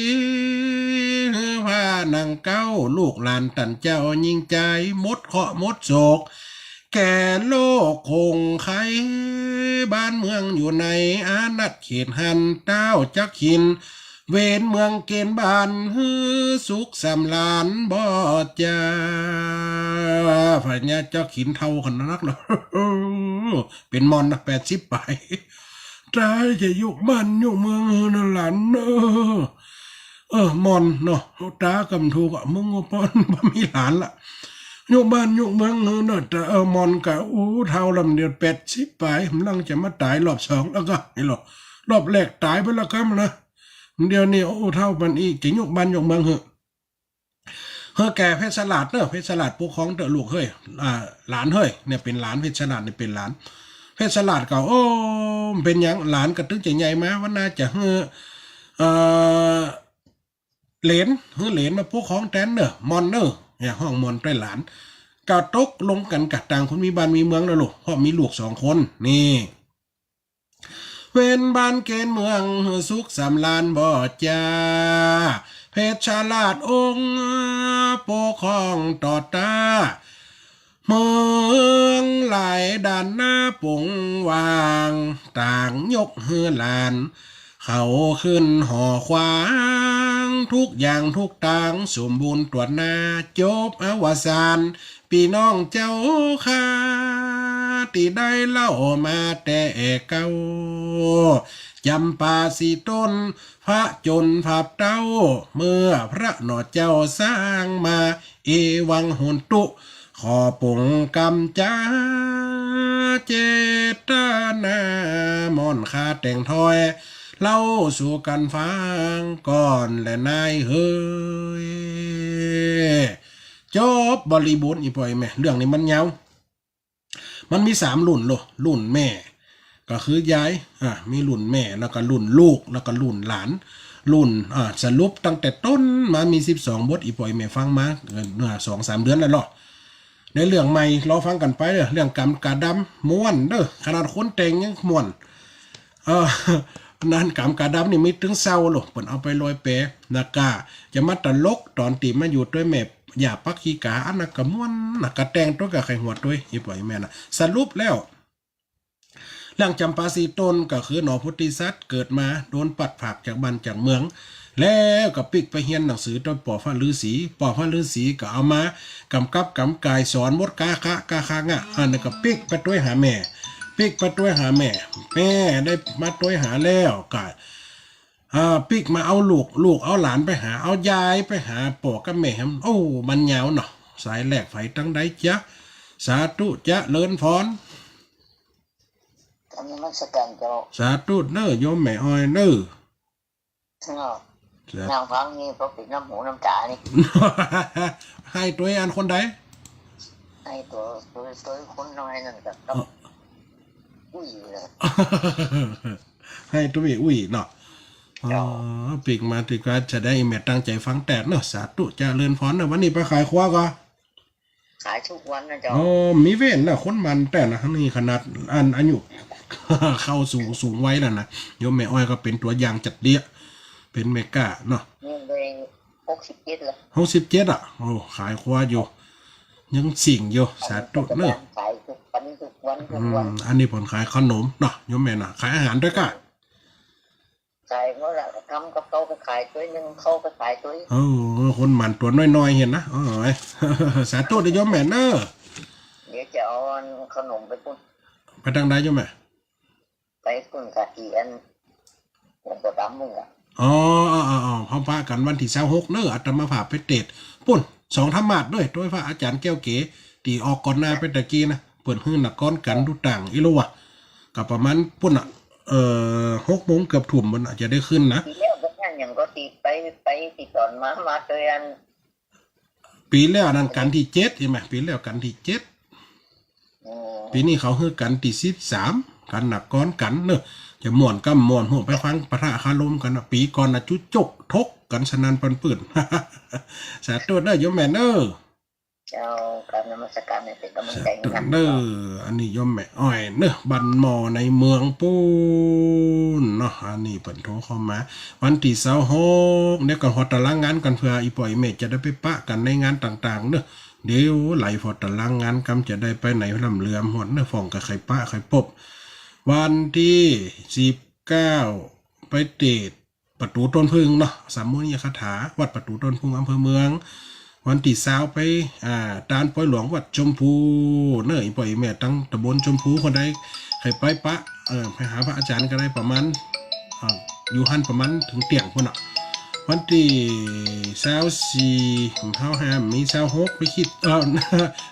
หื้อผ้าหนังเก๊า ลูกหลานต้านเจ้ายิ่งใจ๋ หมดเคราะห์หมดโศก แก่โลกคงไข้ บ้านเมืองอยู่ในอาณาเขตหั้น เต้าจักขิน เวรเมืองเกณฑ์บ้าน หื้อสุขสำราญบ่จา พญาจักขินเฒ่าขนาดนักแล้ว เป๋นมอนนะ แปดสิบป๋าย ต๋ายจะยกบ้านยกเมืองหื้อนะหลานเน่อ เออ มอนเนาะ ต๋ากำถูกอะ มึงว่าป้อนบ่มีหลานละ ยกบ้านยกเมืองหื้อเน่อ ต๋า เออ มอนกะอู้เฒ่าลำเดียว แปดสิบป๋าย กำลังจะมาต๋ายรอบสองแล้วก็ นี่หรอ รอบแรกต๋ายไปแล้วกำนะ เดี๋ยวนี้อู้เฒ่าปานอี้ จะยกบ้านยกเมืองหื้อ หื้อแก่เพชรสลาดเน่อ เพชรสลาดปกครองเต๊อะลูกเฮ้ย อ่า หลานเฮ้ย เนี่ยเป๋นหลาน เพชรสลาดเนี่ยเป๋นหลาน เพชรราชก็ โอ้ เป๋นหยัง หลานก็ตึงจะใหญ่มา วันหน้าจะหื้อ เอ่อ เหลน หื้อเหลนมาปกครองแตนเน่อ หม่อนเน่อ เนี่ย ฮ้องหม่อนตวยหลาน ก็ตกลงกั๋นกะ ต่างคนมีบ้านมีเมืองแล้วลูก เพราะมีลูกสองคน นี่ เว้นบ้านเกณฑ์เมืองหื้อสุขสำราญบ่จา เพชรราชองค์ปกครองต่อต้า เมืองหลายด้านหน้าป๋งว่าง ต่างยกหื้อหลาน เขาขึ้นหอขวาง ทุกอย่างทุกตางสมบูรณ์ตรวจหน้า จบอวสาน ปี้น้องเจ้าข้า ตี้ได้เล่ามาแต่เก่า จำปาสี่ต้น พระจนพระเต้า เมื่อพระหน่อเจ้าสร้างมา เอวังโหนตุ ขอป๋งกำจา เจตนา หม่อนข้าแต่งถ้อย เล่าสู่กั๋นฟังก่อนแลนายเหย จบบริบูรณ์ อี่ป้ออี่แม่ เรื่องนี้มันยาว มันมีสามรุ่นโล รุ่นแม่ ก็คือยาย อ่า มีรุ่นแม่ แล้วก็รุ่นลูก แล้วก็รุ่นหลาน รุ่น อ่า สรุปตั้งแต่ต้นมามีสิบสองบท อี่ป้ออี่แม่ฟังมา เอ่อ สองสามเดือนแล้วเนาะ ในเรื่องใหม่รอฟังกั๋นไปเด้อ เรื่องก๋ำกาดำ ม่วนเด้อ ขนาดคนแต่งยังม่วน เออ นั้นก๋ำกาดำนี่มีตึงเศร้าโล เปิ้นเอาไปลอยแป แล้วก็จะมาตลกต๋อนตี้มาอยู่ตวยแม่ ย่าปักขีกา อันนั้นก็ม่วนนะ ก็แต่งตวยกับใค่หัวตวย อี่ป้ออี่แม่นะ สรุปแล้ว เรื่องจำปาสี่ต้นก็คือหนอโพธิสัตว์เกิดมาโดนปัดผากจากบ้านจากเมือง แล้วก็ปิ๊กไปเฮียนหนังสือตวยป้อพระฤาษี ป้อพระฤาษีก็เอามาก๋ำกับก๋ำก๋ายสอนหมด กาคะกาคะงะ อันนั้นก็ปิ๊กไปตวยหาแม่ ปิ๊กไปตวยหาแม่ แม่ได้มาตวยหาแล้วก็ อ่า ปิ๊กมาเอาลูก ลูกเอาหลานไปหา เอายายไปหาป้อกับแม่ โอ้ มันยาวเนาะ สายแรกไปตังใดจ๊ะ สาธุเจริญพร กราบนมัสการเจ้า สาธุเน่อ โยมแม่อ้อยเน่อ เนาะ สา นั่งฟังนี่เพราะเป๋นน้ำหูน้ำต๋านี่ ไห้ตวยอันคนใด ไห้ตวย ตวย ตวยคนน้อยนั่นก็ เอ้อ อุ้ยเลย ไห้ตวยอุ้ยเนาะ เจ้า อ๋อ ปิ๊กมาตี้ก็จะได้แม่ตั้งใจ๋ฟังแต๊เนาะ สาธุเจริญพรเนาะ วันนี้ไปขายครัวก่อ ขายทุกวันนะเจ้า อ๋อ มีเว้นนะ คนหมั่นแต๊นะ นี่ขนาดอันอายุเข้าสู่สูงวัยแล้วนะ โยมแม่อ้อยก็เป๋นตั๋วอย่างจัดเดี้ย เป๋นแม่ก๊าเนาะ นี่เลยหกสิบเจ็ดแล้ว หกสิบเจ็ดอ่ะ โอ้ ขายครัวอยู่ ยังสิ่งอยู่ สาธุเน่อ ขายทุกวัน ทุกวัน ทุกวัน อืม อันนี้เปิ้นขายขนมเนาะ โยมแม่นะ ขายอาหารตวยก่า ขายหมดละ ทำกับข้าวก็ขายตวย นึ่งข้าวก็ขายตวย เออ คนหมั่นตั๋วน้อยๆ หั้นนะ เออ สาธุเน่อ โยมแม่เน่อ เดี๋ยวจะเอาขนมไปปุ้น ไปตังใดโยมแม่ ไปปุ้นกะตี้อันหลวงปู่ดำมึงอะ อ๋อ อ๋อ อ๋อ อ๋อ เฮาปะกั๋นวันตี้ซาวหกเน่อ อาตมาภาพไปเตศน์ปุ้น สองธรรมาสน์เน่อ ตวยพระอาจ๋ารย์แก้วเก๋ ตี้ออกก่อนหน้าไปตะกี้นะ เปิ้นหื้อนักกลอนกั๋นดูต่างอี้แล้ววะ ก็ประมาณปุ้นน่ะ เอ่อ หกโมงเกือบทุ่มปุ้นน่ะ จะได้ขึ้นนะ ปี๋แล้วก็ยังก็ตี้ไป ไปตี้ต๋อนมา มาตวยอัน ปี๋แล้วอันนั้นกัณฑ์ตี้เจ็ดหั้นไหม ปี๋แล้วกัณฑ์ตี้เจ็ด อ๋อ ปี๋นี้เขาหื้อกัณฑ์ตี้สิบสาม กัณฑ์นักกลอนกั๋นเน่อ จะม่วนก้ำม่วนหัว ไปฟังปะทะคารมกั๋นนะ ปี๋ก่อนน่ะจุ๊กจ๊กถกกั๋นสนั่นปันปื้น สาธุเน่อ โยมแม่เน่อ เจ้า กราบนมัสการ เป๋นก๋ำลังใจ๋ สาธุ นำ เน่อ เจ้า อันนี้โยมแม่อ้อยเน่อ บ้านหม้อในเมืองปู๊นเนาะ อันนี้เปิ้นโทรเข้ามา วันตี้ซาวหก เดี๋ยวก็ฮอดตารางงานกั๋น เปื้ออี่ป้ออี่แม่จะได้ไปปะกั๋นในงานต่างๆ เน่อ เดี๋ยวไหลฮอดตารางงานกำจะได้ไปไหนล่ำเหลือหมดเน่อ พ่องก็ใค่ปะใค่ปบ วันตี้สิบเก้า ไปเตศน์ ประตูต้นผึ้งเนาะ สามมุนียคาถา วัดประตูต้นผึ้ง อำเภอเมือง วันตี้ซาวไป อ่า ตานปอยหลวง วัดชมพู เน่อ อี่ป้ออี่แม่ตังตำบลชมพูคนใด ใค่ไปปะ เอ่อ ไปหาพระอาจ๋ารย์ก็ได้ ประมาณ อ่า อยู่หั้นประมาณเถิงเตี้ยงปู๊นน่ะ วันตี้ซาวสี่ เฮาหามีซาวหก ไปคิด เอ่อ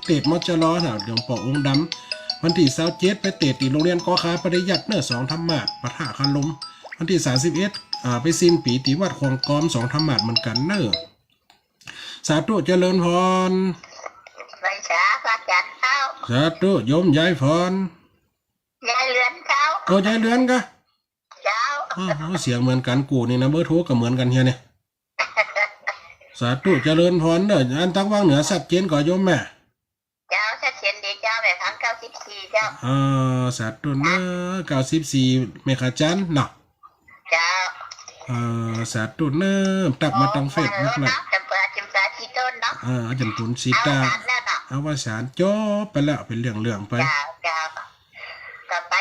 เตศน์ มจร น่ะ หลวงป้อองค์ดำ วันตี้ซาวเจ็ด ไปเตศน์ตี้โรงเรียนกอคาปริยัติเน่อ สองธรรมาสน์ ปะทะคารม วันตี้สามสิบเอ็ด อ่า ไปสิ้นปี๋ตี้วัดขวางกอม สองธรรมาสน์เหมือนกั๋นเน่อ สาธุเจริญพร ไหว้สาพระอาจ๋ารย์เจ้า สาธุโยมยายพร ยาย โอ้ ยายเรือนกะ เจ้า โอ้โห เสียงเหมือนกั๋นกูนี่นะ เบอร์โทรก็เหมือนกั๋นเฮียเนี่ย สาธุ เจริญพรเน่อ อันตางวังเหนือชัดเจนก่อโยมแม่ เจ้า ชัดเจนดีเจ้า แม่ฟังเก้าสิบสี่เจ้า เออ สาธุเน่อ เก้าสิบสี่ แม่ขาจันเนาะ เจ้า เออ สาธุเน่อ ตักมาตางเฟซบุ๊กนะ จำปา จำปาสีต้นเนาะ เออ จำปูนสีตา เอาสารแล้วเนาะ เอาว่าสารจบไปแล้ว เป๋นเรื่องๆ ไป เจ้า เจ้า ต่อไป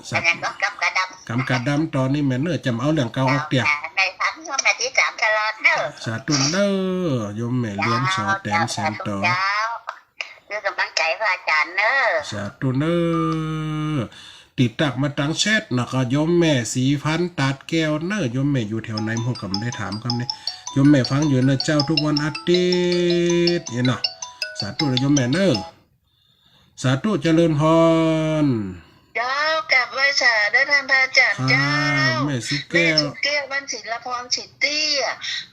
สาธุ อันนั้นก็กำกะดำ กำกะดำตอนนี้แม่เน่อ จำเอาเรื่องเก่าออกเตี้ย เจ้า ในพักโยมแม่ติดต๋ามตลอดเน่อ สาธุเน่อ โยมแม่เรือนสอแตนแสนต่อ เจ้า เจ้า คือกำลังใจ๋พระอาจ๋ารย์เน่อ สาธุเน่อ ติดตักมาตางแชทนะก็โยมแม่ศรีพันธ์ตาดแก้วเน่อ โยมแม่อยู่แถวไหนพ่อก็บ่ได้ถามกำเนี่ย โยมแม่ฟังอยู่เน่อเจ้า ทุกวันอาทิตย์เนี่ยเนาะ สาธุเน่อโยมแม่เน่อ สาธุเจริญพร เจ้า กราบไหว้สาเน่อท่านพระอาจ๋ารย์เจ้า แม่สุแก้ว แม่สุแก้ว บ้านศิลปรศรีเตี้ย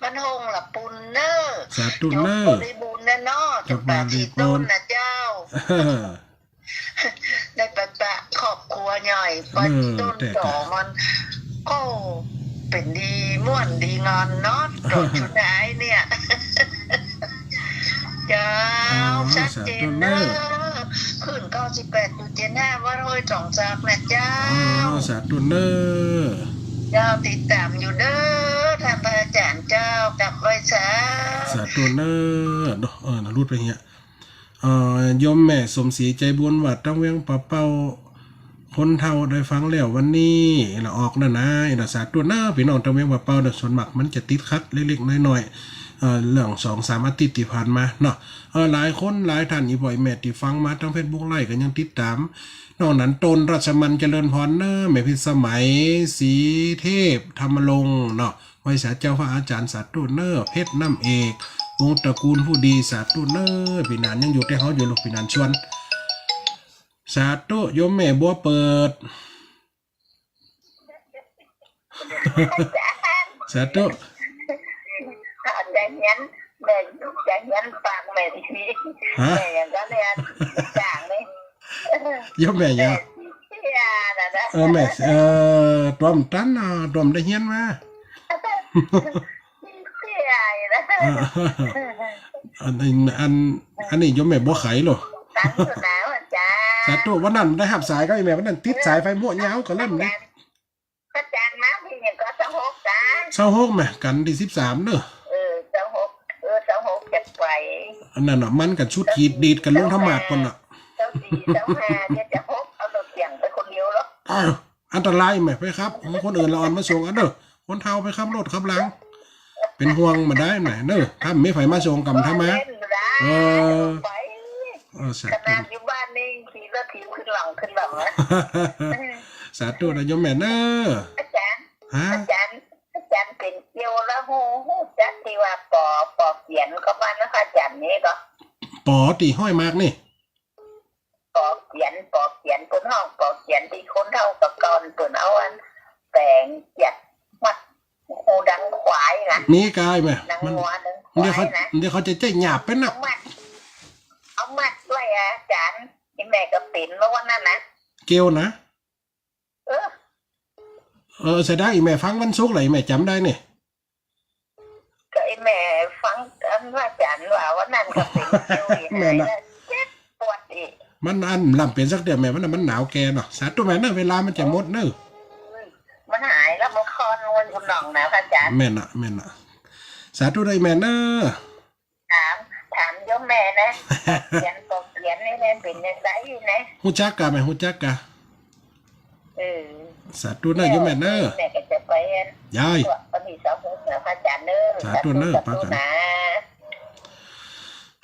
บ้านโฮงละปูนเน่อ สาธุเน่อ เจ้าบริบูรณ์เน่อเนาะ เจ้าบริบูรณ์ จำปาสีต้นนะเจ้า ได้ปะปะครอบครัวใหญ่ เออ ปะต้น แต่ จ๋อมัน โอ้ เป๋นดีม่วนดีงอนเนาะ ต๋อนสุดท้ายเนี่ย เจ้า อ๋อ ชัดเจนเน่อ สาธุเน่อ คลื่นเก้าสิบแปดจุดเจ็ดห้า วัดห้วยตองจากนะเจ้า อ๋อ สาธุเน่อ เจ้า ติดต๋ามอยู่เน่อ ท่านพระอาจ๋ารย์เจ้า กราบไหว้สา สาธุเน่อ เนาะ เออ นะ หลุดไปเหีย เอ่อ โยมแม่สมศรีใจบุญ วัดตางเวียงป่าเป้า คนเฒ่าได้ฟังแล้ววันนี้ละออกนะนะ เนาะ สาธุเน่อ ปี้น้องตางเวียงป่าเป้าเน่อ ส่วนมากมันจะติดขัดเล็กๆ น้อยๆ เอ่อ เรื่องสองสามอาทิตย์ตี้ผ่านมาเนาะ เอ่อ หลายคนหลายท่าน อี่ป้ออี่แม่ตี้ฟังมาตางเฟซบุ๊กไลฟ์ก็ยังติดต๋าม นอกนั้น ต้นราชมันต์เจริญพรเน่อ แม่พิสมัย ศรีเทพ ธรรมรงค์เนาะ ไหว้สาเจ้าพระอาจ๋ารย์ สาธุเน่อ เพชรน้ำเอก วงศ์ตระกูลผู้ดี สาธุเน่อ ปี้หนานยังอยู่แก่เฮาอยู่ลูก ปี้หนานชวน สาธุ โยมแม่บัวเปิด สาธุ จะเฮียน แม่จะเฮียนปากแม่ดี ฮะ แม่อย่างก็เฮียนจางนี่ โยมแม่หยัง แม่เตี้ยน่ะนะ เออ แม่ เออ ตวมตันเนาะ ตวมได้เฮียนมา เตี้ยน่ะ เออ อัน อัน อัน อันนี้โยมแม่บัวไขเหรอ ตันอยู่นะอาจ๋ารย์ สาธุ วันนั้นได้ฮับสายก็อีแม่ วันนั้นติดสายไฟมั่วยาวก็เล่มนี้ อาจ๋ารย์ อาจ๋ารย์มาปี๋นี้ก็ซาวหกจ้า ซาวหกแม่ กั๋นตี้สิบสามเน่อ เออ ซาวหก เออ ซาวหกจะไป อันนั้นน่ะ มันกั๋นชุดขีดดีดกั๋นลงธรรมาสน์ก่อนน่ะ ซาวสี่ ซาวห้า เดี๋ยวจะหก เอารถเก๋งไปคนเดียวเหรอ อ้าว อันตรายแม่ ไปขับ คนอื่นละอ่อนมาส่งเอาเน่อ คนเฒ่าไปขับรถขับลาง เป๋นห่วงบ่ได้แม่เน่อ ถ้าบ่มีใผมาส่งกำธรรมา เออ ไป เออ สาธุ ขนาดอยู่บ้านนี่ขี่รถถีบขึ้นหลังขึ้นหลังนะ สาธุนะโยมแม่เน่อ อาจ๋ารย์ ฮะ อาจ๋ารย์ อาจ๋ารย์เป๋นเกี่ยวแล้วฮู้ ฮู้จักตี้ว่าปอ ปอเขียนก็ว่านะ อาจ๋ารย์นี่ก็ ปอตี้ห้อยมากนี่ ปอเขียน ปอเขียน เปิ้นฮ้องปอเขียนตี้คนเฒ่าแต่ก่อนเปิ้นเอาอันแป๋งเจียดมัดหูดังควายนะ มีกายแม่ ดังงัวดังควายนะ เดี๋ยวเขา เดี๋ยวเขาจะใจ๊หยาบไปนะ เอามัด เอามัดด้วยอาจ๋ารย์ อี่แม่ก็เป๋นเมื่อวันนั้นนะ เกี่ยวนะ เออ เออ เสียดายอี่แม่ฟังวันศุกร์แหละ อี่แม่จ๋ำได้นี่ ก็อี่แม่ฟังอันว่าอาจ๋ารย์ว่าวันนั้นก็เป๋นอยู่อีก แม่นนะ เจ็บปวดอีก มันอันลำเป๋นสักเตื้อแม่ มันน่ะ มันหนาวแก่เนาะ สาธุแม่เน่อ เวลามันจะหมดเน่อ มันหายแล้วมันคลอนมันอยู่หนองนะพระอาจ๋ารย์ แม่นนะ แม่นนะ สาธุเน่อแม่เน่อ ถาม ถามโยมแม่นะ เขียนก็เขียนนี่แม่เป๋นจั่งใดนะ ฮู้จักกะแม่ ฮู้จักกะ เออ สาธุเน่อโยมแม่เน่อ แม่ก็จะไปอัน ยาย พวกวันตี้ซาวหกนะพระอาจ๋ารย์เน่อ สาธุเน่อ สาธุ ปะกั๋น สาธุนะ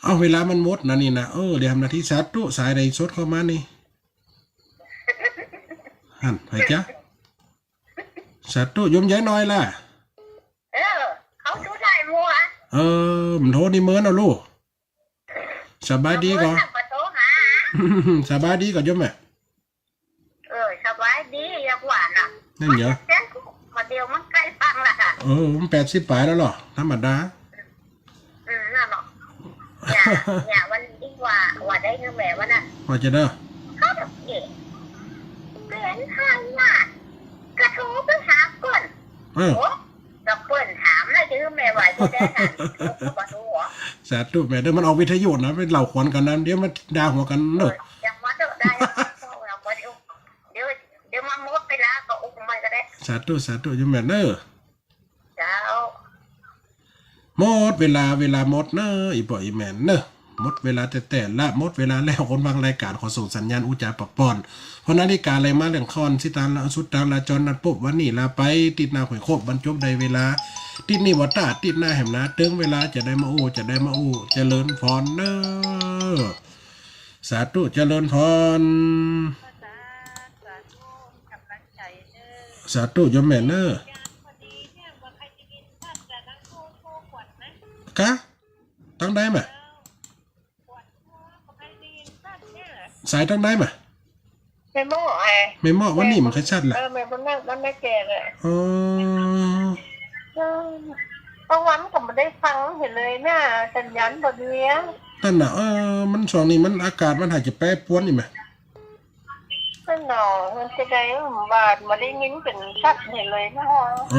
เอ้า เวลามันหมดนะนี่นะ เออ เดี๋ยวทำหน้าตี้ สาธุ สายใดสดเข้ามานี่ หั้น ไผจ๊ะ สาธุ โยมยายน้อยล่ะ เออ เขาอยู่ไหนมัว เออ มันโทรนี่เมินเอาลูก สบายดีก่อ เออ มาโทรหา สบายดีก่อโยมแม่ เออ สบายดี ยังหวานอ่ะ นั่นเหรอ เดี๋ยวมันใก้ฟังละค่ะ เออ มันแปดสิบป๋ายแล้วเหรอ ธรรมดา อืม นั่นเนาะ เนี่ย เนี่ย วันนี้ว่า ว่าได้เงินแม่วันนั้น ว่าจะเด้อ เขาแบบเก๋ เก๋ เออ โอ้ ก็เปิ้นถามแล้ว จะหื้อแม่ว่าจะได้หลาน ก็บ่ฮู้หรอ สาธุแม่เด้อ มันออกวิทยุนะ ไปเล่าขวัญกั๋นนะ เดี๋ยวมันด่าหัวกั๋นเนาะ เออ ยังว่าเด้อ ได้ เดี๋ยว เดี๋ยวมาหมดเวลาก็อุ้มมันก็ได้ สาธุ สาธุ โยมแม่เด้อ เจ้า หมดเวลา เวลาหมดเน้อ อี่ป้ออี่แม่เน้อ หมดเวลาแต๊ๆ ละ หมดเวลาแล้ว คนฟังรายก๋านขอส่งสัญญาณอู้จ๋าปะป้อน เพราะนาฬิกาไล่มาเรื่องข้อน สิตางละ สุดตางละจรนัดปบ วันนี้ลาไป ติ๊ดหน้าค่อยคบ บรรจบได้เวลา ติ๊ดนี้บ่ต้า ติ๊ดหน้าแหมนะ เถิงเวลาจะได้มาอู้ จะได้มาอู้ เจริญพรเน้อ สาธุ เจริญพร สาธุ สาธุ ก๋ำลังใจ๋เน้อ สาธุ โยมแม่เน้อ กะ ตังใดมะ สายตังใดมะ แม่หม้อ ไอ้ แม่หม้อ วันนี้มันค่อยชัดละ เออ แม่บุญนาค บ้านนาแกเลย อ๋อ เออ บางวันก็บ่ได้ฟังเหียเลยนะ สัญญาณบ่ดีอะ นั่นน่ะ เออ มันช่วงนี้มันอากาศมันหาจะแปรปรวนนี่แหม นั่นเนาะ มันจะได้ว่าบ่ได้ยินเป๋นชัดเหียเลยเนาะ เอ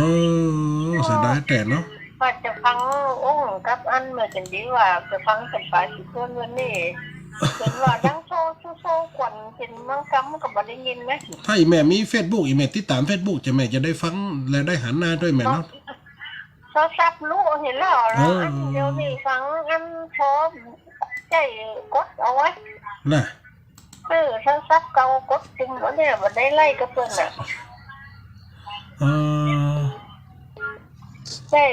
อ เสียดายแต๊เนาะ ว่าจะฟังองค์กับอันเหมือนกั๋นดีว่า จะฟังจำปาสีเพื่อนวันนี้ เป๋นว่าดังโซ่ โซ่ โซ่ขวัญเป๋นบางกำก็บ่ได้ยินนะ ถ้าอี่แม่มีเฟซบุ๊ก อี่แม่ติดต๋ามเฟซบุ๊ก จะแม่จะได้ฟังและได้หันหน้าด้วยแม่เนาะ โทรศัพท์รู้เหียแล้ว เออ อันเดียวนี่ฟังอันพอใจ๊กดเอาไว้ น่ะ เออ โทรศัพท์เก่ากดปุ่มเอาเนี่ย บ่ได้ไล่กับเปิ้นน่ะ เออ ใจ๊